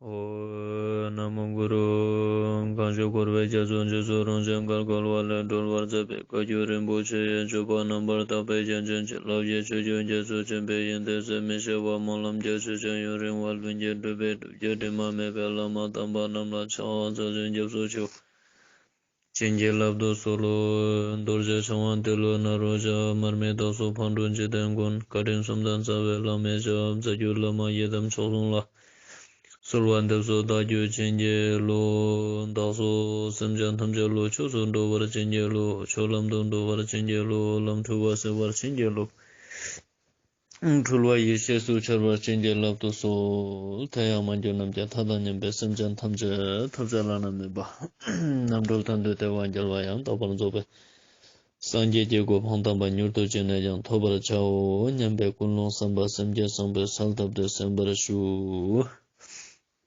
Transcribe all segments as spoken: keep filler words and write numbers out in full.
ཨོཾ་ན་མོ་གུ་རུ། གང་ཞིག་འཁོར་བའི་རྒྱ་མཚོ་འཇིགས་སུ་རུང་ཞིང་བརྒལ་དཀའ་བ་ལས་སྒྲོལ་བར་མཛད་པའི་བཀའ་བརྒྱུད་རིན་པོ་ཆེ་ཡི་སྤྱོད་པ་རྣམ་པར་དག་པའི་རྒྱན་ཅན་བྱིན་རླབས་ཀྱི་ཆུ་རྒྱུན་རྒྱ་མཚོ་ཆེན་པོའི་ཡོན་ཏན་ཟད་མི་ཤེས་པ་སྨོན་ལམ་རྒྱ་ཆེ་ཞིང་ཡུན་རིང་བ་ལྷུན་གྱིས་གྲུབ་པའི་སྒྲུབ་བརྒྱུད་དྲི་མ་མེད་པའི་བླ་མ་དམ་པ་རྣམས་ལ་ཕྱག་འཚལ་ཞིང་སྐྱབས་སུ་མཆིའོ། བྱིན་གྱིས་བརླབ་ཏུ་གསོལ་ལོ། རྡོ་རྗེ་འཆང་དབང་ཏེ་ལོ་ནཱ་རོ་ཞབས། མར་མི་དྭགས་སོགས་ཕག་གྲུ་འཇིག་རྟེན་མགོན། བཀའ་དྲིན་གསུམ་ལྡན་རྩ་བའི་བླ་མའི་ཞབས། རྩ་བརྒྱུད་བླ་མ་ཡི་དམ་མཆོག་གསུམ་ལ། གསོལ་བ་འདེབས་སོ་བདག་རྒྱུད་བྱིན་གྱིས་རློབས། བདག་སོགས་སེམས་ཅན་ཐམས་ཅད་བློ་ཆོས་སུ་འགྲོ་བར་བྱིན་གྱིས་རློབས། ཆོས་ལམ་དུ་འགྲོ་བར་བྱིན་གྱིས་རློབས། ལམ་འཁྲུལ་བ་སེལ་བར་བྱིན་གྱིས་རློབས། འཁྲུལ་བ་ཡེ་ཤེས་སུ་འཆར་བར་བྱིན་གྱིས་བརླབ་ཏུ་གསོལ། དེ་ཡང་མ་གྱུར་ནམ་མཁའི་མཐའ་དང་མཉམ་པའི་སེམས་ཅན་ཐམས་ཅད་ཐོབ་བྱ་བླ་ན་མེད་པ་རྣམ་གྲོལ་མཐར་ཐུག་བདེ་བ་རྒྱལ་བ་ཡང་དག་པར་རྫོགས་པའི་སངས་རྒྱས་ཀྱི་གོ་འཕང་དམ་པ་མྱུར་དུ་ཅི་ནས་ཀྱང་ཐོབ་པར་བྱའོ་སྙམ་པའི་ཀུན་སློང་བསམ་པ་སེམས་བསྐྱེད་བཟང་པོས་གསལ་བཏབ་སྟེ་གསན་པར་ཞུ།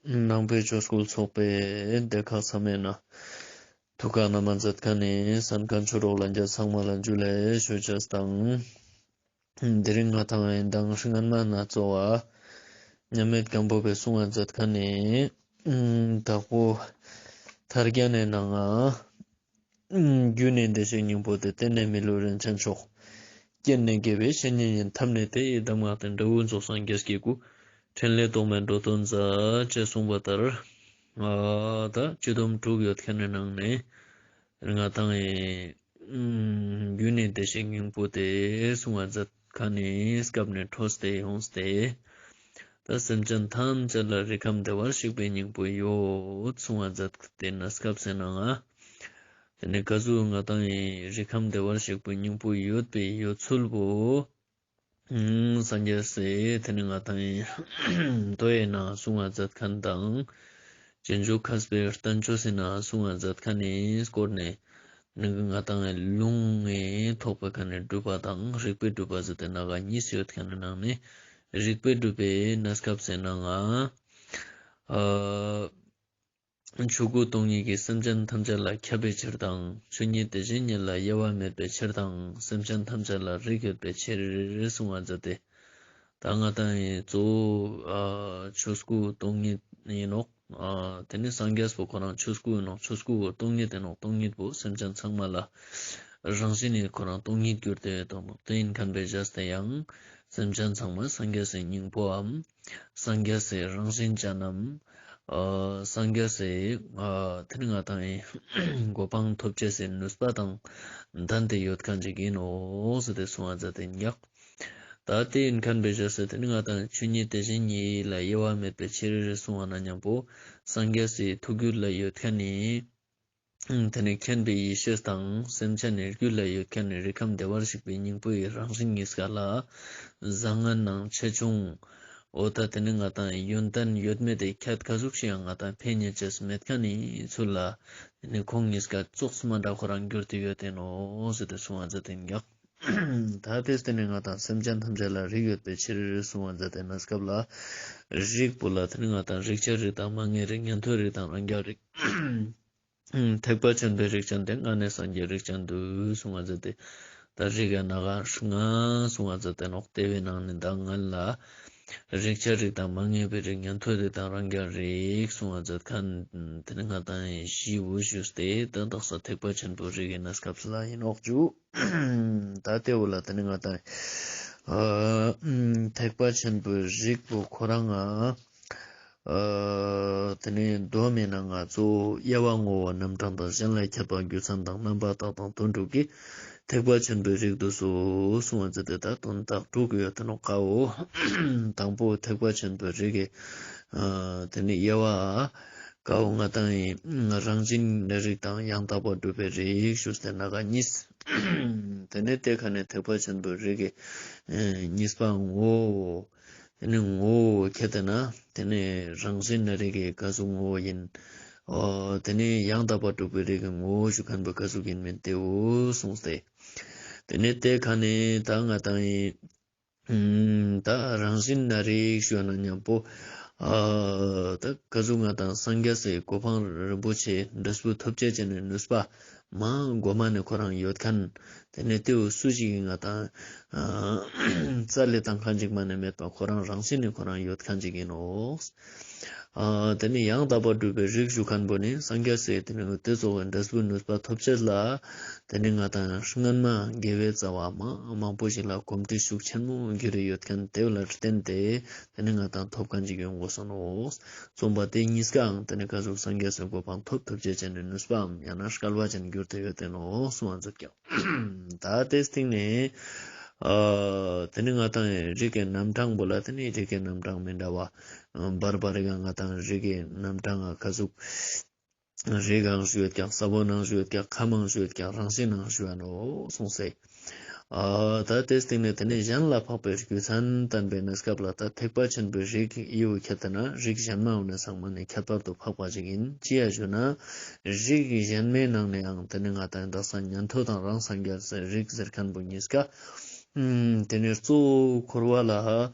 ནང་པའི་ཆོས་སྐུལ་ཚོགས་པའི་སྡེ་ཁག་ཚང་མའི་ནང་ཐུགས་ཁག་ན་མ་མཛད་མཁན་ནི་གསན་མཁན་ཆོས་གྲོགས་ལྷན་རྒྱས་ཚང་མ་ལ་ཇུ་ལེ་ཞུ་ཅེས་དང་། དེ་རིང་ང་ཏང་ཡིན་དང་སྔན་མ་ན་གཙོ་བོ་མཉམ་མེད་སྒམ་པོ་པའི་གསུང་ང་མཛད་མཁན་ནི་དྭགས་པོ་ཐར་རྒྱན་ནི་ནང་ང་། རྒྱུ་ནི་བདེ་གཤེགས་སྙིང་པོ་སྟེ། རྟེན་ནི་མི་ལུས་རིན་ཆེན་མཆོག་རྐྱེན་ནི་དགེ་བའི་བཤེས་གཉེན་ཡིན། ཐབས་ནི་དེ་ཡི་གདམས་ངག་སྟེ། འབྲས་བུ་རྫོགས་སངས་རྒྱས་ཀྱི་སྐུ། ཕྲིན་ལས་རྟོག་མེད་འགྲོ་དོན་མཛད། ཅེས་གསུངས་པ་ལྟར། ཨ་ད་སྤྱི་སྡོམ་དྲུག་ཡོད་མཁན་ནི་ནང་ནས་ང་ཏང་ཡིན། ཨུམ། རྒྱུ་ནི་བདེ་གཤེགས་སྙིང་པོ་སྟེ་གསུང་བ་མཛད་མཁན་ནི་སྐབས་ནས་འཕྲོས་ཏེ་ཡོངས་ཏེ། ད་སེམས་ཅན་ཐམས་ཅད་ལ་རིགས་ཁམས་བདེ་བར་གཤེགས་པའི་སྙིང་པོ་ཡོད་གསུང་བ་མཛད་དེ་ན་སྐབས་སེ་ནང་ང་། དེ་ནས་ག་ཟུག་ང་ཏང་ཡིན་རིགས་ཁམས་བདེ་བར་གཤེགས་པའི་སྙིང་པོ་ཡོད་པའི་ཡོད་ཚུལ་བོ། ཨུམ། སངས་རྒྱས་སི་དེ་ནི་ང་ཏང་ཡིན་མདོ་ཡི་ནང་གསུང་བ་མཛད་མཁན་དང་། རྗེས་འཇུག་མཁས་པའི་བསྟན་བཅོས་སི་ནང་གསུང་བ་མཛད་མཁན་ནི་སྐོར་ནས། ནི་ང་ཏང་ཡིན་ལུང་ངེ་ཐོག་པའི་ཁ་ནས་སྒྲུབ་པ་དང་རིགས་པའི་སྒྲུབ་པ་ཟེར་ཏེ་ནང་ག་གཉིས་ཡོད་མཁན་ནི་ནང་ནས་རིགས་པའི་སྒྲུབ་པའི་ན་སྐབས་སེ་ནང་ང་། ཨ། ཆོས་སྐུ་སྟོང་ཉིད་ཀྱིས་སེམས་ཅན་ཐམས་ཅད་ལ་ཁྱབ་པའི་ཕྱིར་དང་། ཆོས་ཉིད་དེ་བཞིན་ཉིད་ལ་དབྱེ་བ་མེད་པའི་ཕྱིར་དང་། སེམས་ཅན་ཐམས་ཅད་ལ་རིགས་ཡོད་པའི་ཕྱིར་གསུང་བ་མཛད་དེ། ད་ང་ཏང་ཡིན་གཙོ་བོ་ཨ་ཆོས་སྐུ་སྟོང་ཉིད་ཡིན་ནོག་ཨ་དེ་ནི་སངས་རྒྱས་པོ་ཁོ་རང་ཆོས་སྐུ་ཡིན་ནོག་ཆོས་སྐུ་བོ་སྟོང་ཉིད་ཡིན་ནོག་སྟོང་ཉིད་པོ་སེམས་ཅན་ཚང་མ་ལ་རང་བཞིན་ནི་ཁོ་རང་སྟོང་ཉིད་གྱུར་ཏེ་ཡོད་དོ་ནོག་དེ་ཡིན་མཁན་པའི་བྱས་ཏེ་ཡང་སེམས་ཅན་ཚང་མ་སངས་རྒྱས་སི་སྙིང་པོའམ། སངས་རྒྱས་སི་རང་བཞིན་ཅན་ནམ། ཨ་སངས་རྒྱས་སི་ཨ་དེ་ནི་ང་ཏང་ཡིན་གོ་འཕང་ཐོབ་ཅེས་སི་ནུས་པ་དང་ལྡན་ཏེ་ཡོད་མཁན་ཅིག་ཡིན་ནོག་ཟེར་ཏེ་གསུང་བ་མཛད་དེ་ཡིན་ཀྱག་ད་དེ་ཡིན་མཁན་པའི་བྱས་ཏེ་དེ་ནི་ང་ཏང་ཆོས་ཉིད་དེ་བཞིན་ཉིད་ལ་དབྱེ་བ་མེད་པའི་ཕྱིར་གསུང་བ་ན་མཉམ་པོ་སངས་རྒྱས་སི་ཐུགས་རྒྱུད་ལ་ཡོད་མཁན་ནི། དེ་ནི་མཁྱེན་པའི་ཡེ་ཤེས་དང་སེམས་ཅན་ནི་རྒྱུད་ལ་ཡོད་མཁན་ནི་རིགས་ཁམས་བདེ་བར་གཤེགས་པའི་སྙིང་པོ་ཡི་རང་བཞིན་ཉིས་ཀ་ལ་བཟང་ངན་ནང་ཆེ་ཆུང་། འོ་ད་དེ་ནི་ང་ཏང་ཡོན་ཏན་ཡོད་མེད་དེ་ཁྱད་ག་ཟུག་ཞིག་ཡང་ང་ཏང་ཕན་ཉེ་ཅེས་མེད་མཁན་ནི་ཚུལ་ལ་དེ་ནི་ཁོང་ཉིས་ཀ་ཙོགས་མ་འདྲ་ཁོ་རང་གྱུར་ཏེ་ཡོད་དེ་ནོག་ཟེར་ཏེ་གསུང་བ་མཛད་དེ་ཡིན་ཀྱག་ད་དེ་དེ་ནི་ང་ཏང་སེམས་ཅན་ཐམས་ཅད་ལ་རིགས་ཡོད་པའི་ཕྱིར་གསུང་བ་མཛད་དེ་ན་སྐབས་ལ་རིགས་པོ་ལ་དེ་ནི་ང་ཏང་རིགས་ཆད་རིགས་དང་མ་ངེས་རིགས་ཉན་ཐོས་རིགས་དང་རང་རྒྱལ་རིགས། ཐེག་པ་ཆེན་པོའི་རིགས་ཅན་ཏེ། སྔ་ནས་སངས་རྒྱས་རིགས་ཅན་བསྡུས། གསུང་བ་མཛད་དེ། ད་རིགས་ཡང་ན་ག་ལྔ་གསུང་བ་མཛད་དེ་ནོག་དེ་བོའི་ནང་ནས་ད་སྔ་ལ་རིགས་ཆད་རིགས་དང་མ་ངེས་པའི་རིགས་ཉན་ཐོས་རིགས་དང་རང་རྒྱལ་རིགས་གསུང་བ་མཛད་མཁན་དེ་ནི་ང་ཏང་བཞི་བོ་ཞུས་ཏེ་ད་དག་ས་ཐེག་པ་ཆེན་པོའི་རིགས་ཡིན་ན་སྐབས་ལ་ཡིན་ནོག་ཇུ། ད་དེ་བོ་ལ་དེ་ནི་ང་ཏང་ཨ་ཐེག་པ་ཆེན་པོའི་རིགས་པོ་ཁོ་རང་ང་ཨ་དེ་ནི་མདོ་མའི་ནང་ང་གཙོ་བོ་དབྱེ་བ་ངོ་བོ་རྣམ་གྲངས་དང་གཞན་ལས་ཁྱད་པར་རྒྱུ་མཚན་དང་རྣམ་པར་དག་དང་དོན་དྲུག་གིས་ཐེག་པ་ཆེན་པོའི་རིགས་བསྡུས་སོ་གསུང་བ་མཛད་དེ་ད་དོན་དག་དྲུག་ཡོད་དེ་ནོག་ཀ་བོ། དང་པོ་ཐེག་པ་ཆེན་པོའི་རིགས་ཀྱི་ཨ་དེ་ནི་དབྱེ་བ་ཀ་བོ་ང་ཏང་ཡིན་རང་བཞིན་གནས་རིགས་དང་ཡང་དག་པར་སྒྲུབ་པའི་རིགས་ཞུས་ཏེ་ན་ག་གཉིས། དེ་ནི་དེ་ཁ་ནས་ཐེག་པ་ཆེན་པོའི་རིགས་ཀྱི་ཨ་གཉིས་པ་ངོ་བོ། དེ་ནི་ངོ་བོ་ཁྱེད་དེ་ན་དེ་ནི་རང་བཞིན་གནས་རིགས་ཀྱི་ག་ཟུག་ངོ་བོ་ཡིན། འོ་དེ་ནི་ཡང་དག་པར་སྒྲུབ་པའི་རིགས་ཀྱི་ངོ་བོ་ཞུ་མཁན་པོ་ག་ཟུག་ཡིན་མིན་དེ་བོ་གསུངས་ཏེ། དེ་ནི་དེ་ཁ་ནས་ད་ང་ཏང་ཡིན་ད་རང་བཞིན་གནས་རིགས་ཞུ་ན་མཉམ་པོ་ཨ་ད་ག་ཟུག་ང་ཏང་སངས་རྒྱས་སི་གོ་འཕང་རིན་པོ་ཆེ་འབྲས་བུ་ཐོབ་ཅེས་ཅན་ནི་ནུས་པ་མ་གོ་མ་ནས་ཁོ་རང་ཡོད་མཁན། དེ་ནས་དེ་བོ་སུ་ཞིག་གིས་ང་ཏང་ཨ་རྩ་ལས་བཏང་མཁན་ཅིག་མ་ནས་མེད་པ་ཁོ་རང་རང་བཞིན་ནས་ཁོ་རང་ཡོད་མཁན་ཅིག་ཡིན་ནོག་ཨ་དེ་ནི་ཡང་དག་པར་སྒྲུབ་པའི་རིགས་ཞུ་མཁན་པོ་ནི་སངས་རྒྱས་སི་དེ་ནི་དེ་ཙོགས་སི་འབྲས་བུའི་ནུས་པ་ཐོབ་ཅེས་ལ་དེ་ནི་ང་དང་སྔན་མ་དགེ་བའི་རྩ་བ་མ་མང་པོ་ཞིག་ལ་གོམས་འདྲིས་ཤུགས་ཆེན་མོ་གྱུར་ཡོད་མཁན་དེ་ལ་བརྟེན་ཏེ་དེ་ནི་ང་དང་ཐོབ་མཁན་ཅིག་ཡོང་དགོས་སོ་ནོག། གསུངས་པ་དེ་གཉིས་ཀའང་དེ་ནི་ག་ཟུག་སངས་རྒྱས་སི་གོ་འཕང་ཐོབ་ཐུབ་ཅེས་ཅན་ནི་ནུས་པའམ་ཡང་ན་སྐལ་བ་ཅན་གྱུར་ཏེ་ཡོད་དེ་ནོག་གསུངས་པ་མཛད་ཀྱང་། ད་དེའི་སྟེང་ནས་ཨ་དེ་ནི་ང་དང་རིགས་ཀྱི་རྣམ་གྲངས་པོ་ལ་དེ་ནི་རིགས་ཀྱི་རྣམ་གྲངས་མི་འདྲ་བ་བར་བར་རིགས་ང་དང་རིགས་ཀྱི་རྣམ་གྲངས་ག་ཟུག་རིགས་གང་ཞུ་ཡོད་ཀྱང་ས་བོན་ནང་ཞུ་ཡོད་ཀྱང་ཁམས་ནང་ཞུ་ཡོད་ཀྱང་རང་བཞིན་ནང་ཞུ་ཡ་ནོག་གསུངས་སེ། ཨ་ད་དེའི་སྟེང་ནས་དེ་ནས་གཞན་ལ་འཕགས་པའི་རྒྱུ་མཚན་བསྟན་པའི་གནས་སྐབས་ལ་ད་ཐེག་པ་ཆེན་པོའི་རིགས་ཡིའུ་ཁྱད་དེ་ན་རིགས་གཞན་མ་འོ་ནས་ཚང་མ་ནས་ཁྱད་པར་དུ་འཕགས་པ་ཅིག་ཡིན། ཅི་ཡ་ཞུ་ན་རིགས་གཞན་མའི་ནང་ནས་ཡང་དེ་ནས་ང་དང་དག་ས་ཉན་ཐོས་དང་རང་སངས་རྒྱས་རིགས་ཟེར་མཁན་པོ་གཉིས་ཀ་ཨུམ་དེ་ནས་གཙོ་བོ་འཁོར་བ་ལ་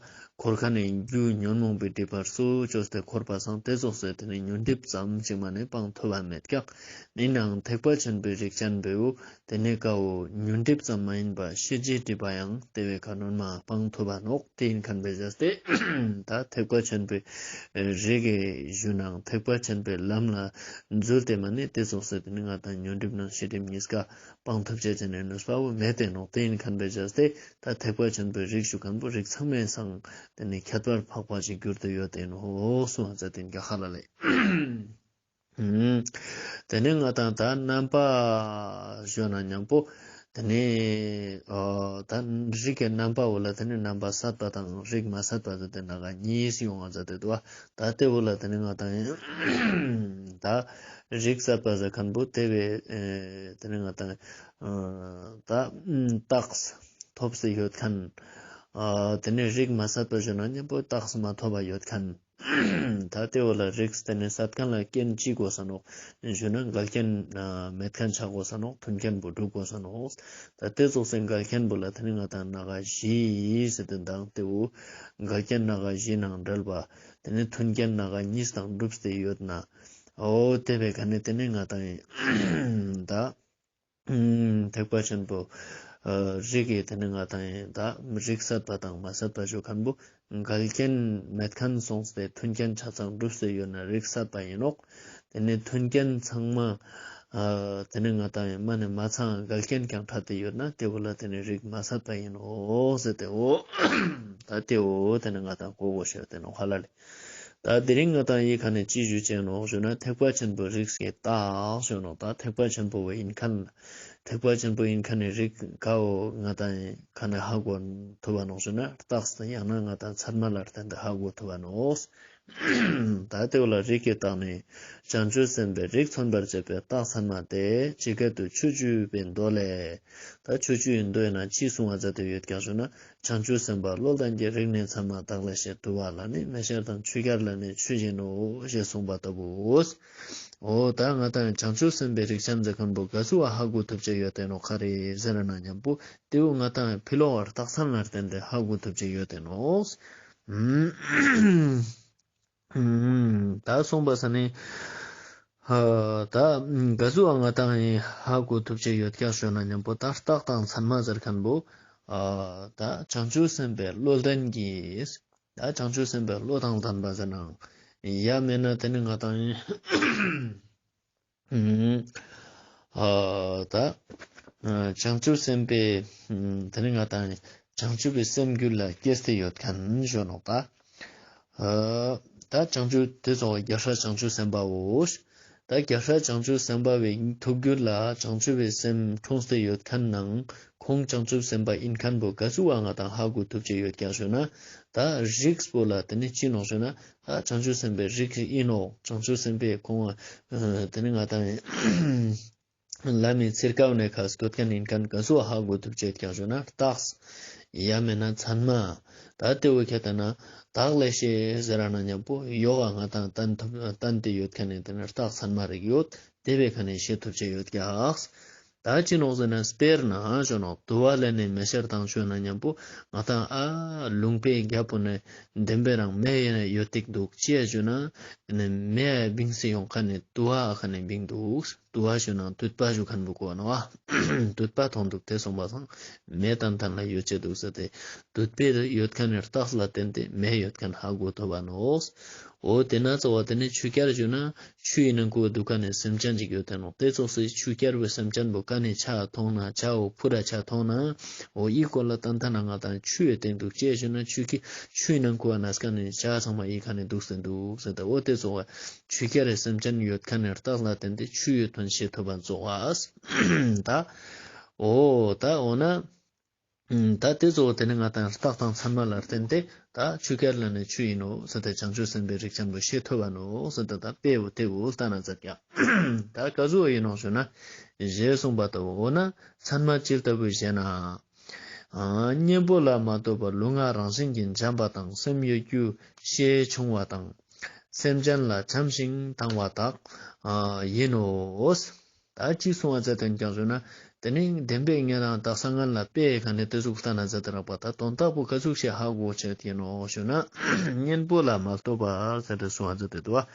འཁོར་མཁན་ནི་རྒྱུ་ཉོན་མོངས་པའི་སྒྲིབ་པ་སོ་བཅོས་ཏེ་འཁོར་བ་སང་དེ་ཙོགས་སེ་དེ་ནས་ཉོན་སྒྲིབ་ཙམ་ཅིག་མ་ནས་སྤང་ཐུབ་པ་མེད་ཀྱང་ཡིན་ནའང་ཐེག་པ་ཆེན་པོའི་རིགས་ཅན་པོའོ་དེ་ནས་ཀའོ་ཉོན་སྒྲིབ་ཙམ་མ་ཡིན་པ་ཤེས་བྱའི་སྒྲིབ་པ་ཡང་དེ་བས་ཁ་ནོན་མ་སྤང་ཐུབ་པ་ནོག། དེ་ཡིན་མཁན་པའི་བྱས་ཏེ་ད་ཐེག་པ་ཆེན་པོའི་རིགས་ཀྱི་གཞུང་ནང་ཐེག་པ་ཆེན་པོའི་ལམ་ལ་འཛུལ་ཏེ་མ་ནས་དེ་ཙོགས་སེ་དེ་ནས་ང་དང་ཉོན་སྒྲིབ་ནང་ཤེས་སྒྲིབ་གཉིས་ཀ་སྤང་ཐུབ་ཅེས་ཅན་ནི་ནུས་པ་བོ་མེད་དེ་ནོག། དེ་ཡིན་མཁན་པའི་བྱས་ཏེ་ད་ཐེག་པ་ཆེན་པོའི་རིགས་ཞུ་མཁན་པོ་རིགས་ཚང་མའི་སང་དེ་ནི་ཁྱད་པར་འཕགས་པ་ཞིག་གྱུར་ཏེ་ཡོད་དེ་ནོག་གསུངས་པ་མཛད་དེ་ཀྱང་ཧ་ལ་ལེ། ཨུམ། དེ་ནས་ང་དང་ད་རྣམ་པ་ཞུ་ན་མཉམ་པོ་དེ་ནས་ཨོ་ད་རིགས་ཀྱི་རྣམ་པ་བོ་ལ་དེ་ནས་རྣམ་པ་སད་པ་དང་རིགས་མ་སད་པ་ཟེར་ཏེ་ནང་ག་གཉིས་ཡོང་བ་མཛད་དེ་འདུག་པ། ད་དེ་བོ་ལ་དེ་ནས་ང་དང་ད་རིགས་སད་པ་ཟེར་མཁན་པོ་དེ་བས་ཨེ་དེ་ནས་ང་དང་ཨ་ད་རྟགས་ཐོབ་སྟེ་ཡོད་མཁན། ཨ་དེ་ནས་རིགས་མ་སད་པ་ཞུ་ན་མཉམ་པོ་རྟགས་མ་ཐོབ་པ་ཡོད་མཁན། ད་དེ་བོ་ལ་རིགས་དེ་ནས་སད་མཁན་ལ་རྐྱེན་ཅི་དགོས་ས་ནོག་ཞུ་ན་འགལ་རྐྱེན་མེད་མཁན་ཆ་དགོས་ས་ནོག། མཐུན་རྐྱེན་པོ་འགྲུབ་དགོས་ས་ནོག། ད་དེ་ཙོགས་སེ་འགལ་རྐྱེན་པོ་ལ་དེ་ནས་ང་དང་རྣམ་པ་བཞི་ཟེར་ཏེ་དང་དེ་བོ་འགལ་རྐྱེན་རྣམ་པ་བཞི་ནང་འབྲེལ་བ་དེ་ནས་མཐུན་རྐྱེན་རྣམ་པ་གཉིས་དང་འགྲུབ་སྟེ་ཡོད་ན། འོ་དེ་བས་ག་ནས་དེ་ནས་ང་དང་ད་ཐེག་པ་ཆེན་པོ་རིགས་ཀྱི་དེ་ནས་ང་དང་ད་རིགས་སད་པ་དང་མ་སད་པ་ཞུ་མཁན་པོ་འགལ་རྐྱེན་མེད་མཁན་སོང་སྟེ་མཐུན་རྐྱེན་ཆ་ཚང་འགྲུབ་སྟེ་ཡོད་ན་རིགས་སད་པ་ཡིན་ནོག། དེ་ནས་མཐུན་རྐྱེན་ཚང་མ་དེ་ནས་ང་དང་མ་ནས་མ་ཚང་འགལ་རྐྱེན་ཀྱང་འཕྲད་དེ་ཡོད་ན་དེ་བོ་ལ་དེ་ནས་རིགས་མ་སད་པ་ཡིན་ནོག་ཟེར་ཏེ་འོ་ད་དེ་འོ་དེ་ནས་ང་དང་གོ་དགོས་ཤེས་དེ་ནོག་ཧ་ལ་ལེ། ད་དེ་རིང་ང་དང་ཡི་ཁ་ནས་ཅི་ཞུ་ཅེས་ནོག་ཞུ་ན་ཐེག་པ་ཆེན་པོའི་རིགས་ཀྱི་རྟགས་ཞུ་ནོག། ད་ཐེག་པ་ཆེན་པོ་བོ་ཡིན་མཁན་ཐེག་པ་ཆེན་པོ་ཡིན་མཁན་ནི་རིགས་ག་བོ་ང་དང་ཁ་ནས་ཧ་གོ་ཐུབ་པ་ནོག་ཞུ་ན་རྟགས་དང་ཡང་ན་ང་དང་ཚད་མ་ལ་བརྟེན་ཏེ་ཧ་གོ་ཐུབ་པ་ནོག། ད་དེ་བོ་ལ་རིགས་ཀྱི་རྟགས་ནི་བྱང་ཆུབ་སེམས་དཔའི་རིགས་མཚོན་པར་བྱེད་པའི་རྟགས་ཚད་མ་སྟེ་ཇི་སྐད་དུ་ཆོས་བཅུ་པའི་མདོ་ལས། ད་ཆོས་བཅུའི་མདོ་ཡིན་ན་ཅི་གསུང་བ་མཛད་དེ་ཡོད་ཀྱང་ཞུ་ན། བྱང་ཆུབ་སེམས་དཔའ་བློ་ལྡན་གྱི་རིགས་ནི་ཚད་མ་དག་ལས་ཤེས། དུ་བ་ལ་ནི་མེ་ཤེས་དང་ཆུ་སྐྱར་ལ་ནི་ཆུ་བཞིན་ནོ་ཞེས་གསུངས་པ་ལྟ་བུའོ། འོ་ད་ང་དང་བྱང་ཆུབ་སེམས་དཔའི་རིགས་ཅན་ཟེར་མཁན་པོ་ག་ཟུག་ཧ་གོ་ཐུབ་ཅེས་ཡོད་དེ་ནོག་ག་རེ་ཟེར་ན་མཉམ་པོ་དེ་བོ་ང་དང་ཕི་ལོག་པར་རྟགས་མཚན་ལ་བརྟེན་ཏེ་ཧ་གོ་ཐུབ་ཅེས་ཡོད་དེ་ནོག། ད་གསུངས་པ་ས་ནི། ད་ག་ཟུག་ང་དང་ཧ་གོ་ཐུབ་ཅེས་ཡོད་ཀྱང་ཞུ་ན་མཉམ་པོ་ད་རྟགས་དང་ཚད་མ་ཟེར་མཁན་པོ། ད་བྱང་ཆུབ་སེམས་དཔའི་བློ་ལྡན་གྱིས། ད་བྱང་ཆུབ་སེམས་དཔའི་བློ་དང་ལྡན་པ་ཟེར་ནའང་། ཡང་མེད་ན་དེ་ནི་ང་དང་། ད་བྱང་ཆུབ་སེམས་དཔའི་དེ་ནི་ང་དང་བྱང་ཆུབ་པའི་སེམས་རྒྱུད་ལ་སྐྱེས་ཏེ་ཡོད་མཁན་ཞུ་ནོག་ད། ད་བྱང་ཆུབ་དེ་ཚོ་རྒྱལ་སྲས་བྱང་ཆུབ་སེམས་དཔའ་བོ། ད་རྒྱལ་སྲས་བྱང་ཆུབ་སེམས་དཔའ་བའི་ཐུགས་རྒྱུད་ལ་བྱང་ཆུབ་པའི་སེམས་འཁྲུངས་ཏེ་ཡོད་མཁན་ནང་ཁོང་བྱང་ཆུབ་སེམས་དཔའ་ཡིན་མཁན་པོ་ག་ཟུག་པ་ང་དང་ཧ་གོ་ཐུབ་ཅེས་ཡོད་ཀྱང་ཞུ་ན། ད་རིགས་པོ་ལ་དེ་ནི་ཅི་ནོག་ཞུ་ན། ད་བྱང་ཆུབ་སེམས་དཔའི་རིགས་ཡིན་ནོག། བྱང་ཆུབ་སེམས་དཔའི་ཁོང་དེ་ནི་ང་དང་ལམ་མི་ཚིར་ཀ་བོ་ནས་ཁ་སྐོད་མཁན་ཡིན་མཁན་ག་ཟུག་ཧ་གོ་ཐུབ་ཅེས་ཀྱང་ཞུ་ན་རྟགས། ཡང་མེད་ན་ཚད་མ། ད་དེ་བོ་ཁྱད་ལྟ་ན་དག་ལས་ཤེས་ཟེར་ར་ན་མཉམ་པོ་ཡོག་ག་ང་དང་བསྟན་ཐུབ་བསྟན་ཏེ་ཡོད་མཁན་ནི་དེ་ནི་རྟགས་ཚད་མ་རིགས་ཡོད། དེ་བས་ཁ་ནས་ཤེས་ཐུབ་ཅེས་ཡོད་ཀྱག། ད་ཅི་ནོག་ཟེར་ན་དཔེར་ན་ཞུ་ནོག། དུ་བ་ལས་ནི་མེ་ཤེས་དང་ཆུ་ན་མཉམ་པོ་ང་དང་ཨ་ལུང་པའི་རྒྱབ་པོ་ནས་བདེན་པའི་རང་མེ་ཡོད་ཏིག་འདུག་ཅི་ཡ་ཞུ་ན། ནི་མེ་ཡ་བིང་སེ་ཡོང་ཁ་ནས་དུ་བ་ཁ་ནས་བིང་འདུག། དུ་བ་ཞུ་ན་དུད་པ་ཞུ་མཁན་པོ་གོ་ནོག། དུད་པ་མཐོང་འདུག་དེ་སོང་པ་སང་མེ་ཏན་ཏན་ལ་ཡོད་ཅེས་འདུག་ཟེར་ཏེ་དུད་པའི་ཡོད་མཁན་ནི་རྟགས་ལ་བརྟེན་ཏེ་མེ་ཡོད་མཁན་ཧ་གོ་ཐུབ་པ་ནོག། འོ་དེ་ན་ཙོགས་པ་དེ་ནི་ཆུ་སྐྱར་ཞུ་ན་ཆུའི་ནང་ཁུ་འདུག་ཁན་ནི་སེམས་ཅན་ཅིག་ཡོད་དེ་ནོག། དེ་ཙོགས་སི་ཆུ་སྐྱར་བའི་སེམས་ཅན་པོ་ཀ་ནེ་ཆ་ཐོང་ན་ཆའོ་ཕུ་ར་ཆ་ཐོང་ན། འོ་འི་སྐོར་ལ་ཏན་ཏན་ན་ང་དང་ཆུའི་སྟེང་འདུག་ཅེས་ཞུ་ན་ཆུ་ཁྱི་ཆུའི་ནང་ཁུ་བ་ནས་ཀ་ནེ་ཆ་ཚང་མ་འི་ཁ་ནེ་འདུག་སྟེ་འདུག་ཟེར་ཏེ། འོ་དེ་ཙོགས་པ་ཆུ་སྐྱར་རི་སེམས་ཅན་ཡོད་ཁན་ནི་རྟགས་ལ་བརྟེན་ཏེ་ཆུའི་དོན་ཤེས་ཐུབ་པ་ཙོགས་པ། ད་འོ་ད་འོ་ན། ད་དེ་ཙོགས་དེ་ནི་ང་དང་རྟགས་དང་མཚན་མ་ལ་བརྟེན་ཏེ་ད་ཆུ་སྐྱར་ལ་ནི་ཆུ་ཡིན་ནོ་ཟེར་ཏེ་བྱང་ཆུབ་སེམས་དཔའི་རིགས་ཅན་པོ་ཤེས་ཐུབ་བ་ནོ་ཟེར་ཏེ་ད་དཔེ་བོ་དེ་བོ་ལྟ་ན་ཟེར་ཀྱང་། ད་ག་ཟུག་ཡིན་ནོ་ཞུ་ན། ཞེས་གསུངས་པ་ལྟ་བུ། འོ་ན་མཚན་མ་ཅི་ལྟ་བུ་ཞེ་ན། གཉེན་པོ་ལ་མ་ལྟོས་པར་ལུས་ངག་རང་བཞིན་གྱིས་འཇམ་པ་དང་སེམས་གཡོ་སྒྱུ་ཤས་ཆུང་བ་དང་། སེམས་ཅན་ལ་བྱམས་ཤིང་དང་བ་དག་ཡིན་ནོ། ད་ཅི་གསུང་བ་ཟེར་ཏེ་ཀྱང་ཞུ་ན། དེ་ནི་བདེན་པའི་ངེད་རང་དག་ས་ངན་ལ་དཔེ་ཁ་ནེ་དེ་ཟུག་ལྟ་ན་ཟེར་ཏེ་རག་པ། ད་དོན་དག་པོ་ག་ཟུག་ཞིག་ཧ་གོ་ཆེད་ཡིན་ནོ་ཞུ་ན། གཉེན་པོ་ལ་མ་ལྟོས་པར་ཟེར་ཏེ་གསུང་བ་ཟེར་ཏེ་འདུག་པ།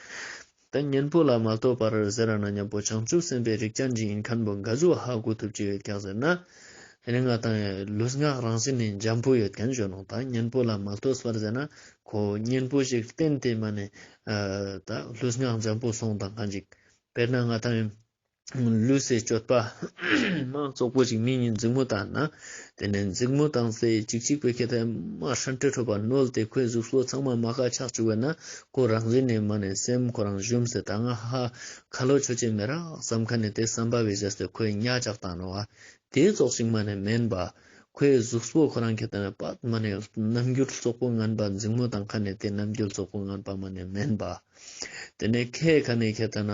ད་གཉེན་པོ་ལ་མ་ལྟོས་པར་ཟེར་ན་མཉམ་པོ་བྱང་ཆུབ་སེམས་དཔའི་རིགས་ཅན་ཅིག་ཡིན་ཁན་པོ་ག་ཟུག་ཧ་གོ་ཐུབ་ཅེས་ཡོད་ཀྱག་ཟེར་ན། དེ་ནི་ང་དང་ལུས་ངག་རང་བཞིན་ནི་འཇམ་པོ་ཡོད་ཁན་ཞུ་ནོག། ད་གཉེན་པོ་ལ་མ་ལྟོས་པར་ཟེར་ན་ཁོ་གཉེན་པོ་ཞིག་བསྟེན་ཏེ་མ་ནེ་ད་ལུས་ངག་འཇམ་པོ་སོང་དང་ཁན་ཅིག། དཔེར་ན་ང་དང་ལུས་སི་སྤྱོད་པ་མ་རྩོག་པོ་ཅིག་མི་ཉིད་འཛིང་མོ་བཏང་ན། དེ་ནེ་འཛིང་མོ་བཏང་སྟེ་ཅིག་ཅིག་པོའི་ཁ་ཐད་མ་ཧྲན་ཏེ་ཁྲོ་བ་ནོལ་ཏེ་ཁོའི་གཟུགས་པོ་ཚང་མ་མ་ཁ་ཆག་བཅུག་པ་ན་ཁོ་རང་བཞིན་ནེ་མ་ནེ་སེམས་ཁོ་རང་ཞུམ་སེ་ད་ང་ཧ་ཁ་ལོ་ཆོ་ཅེས་མེད་རག་བསམ་ཁན་ནི་དེ་བསམ་པ་བེ་བྱས་ཏེ་ཁོའི་ཉག་ཆག་བཏང་ནོག་པ། དེ་ཙོགས་ཤིག་མ་ནེ་མེན་པ། ཁོའི་གཟུགས་པོ་ཁོ་རང་ཁ་ཐད་ན་པད་མ་ནེ་རྣམ་འགྱུར་རྩོག་པོ་ངན་པ་འཛིང་མོ་བཏང་ཁན་ནི་དེ་རྣམ་འགྱུར་རྩོག་པོ་ངན་པ་མ་ནེ་མེན་པ། དེ་ནེ་ཁའི་ཁ་ནེ་ཁ་ཐད་ན་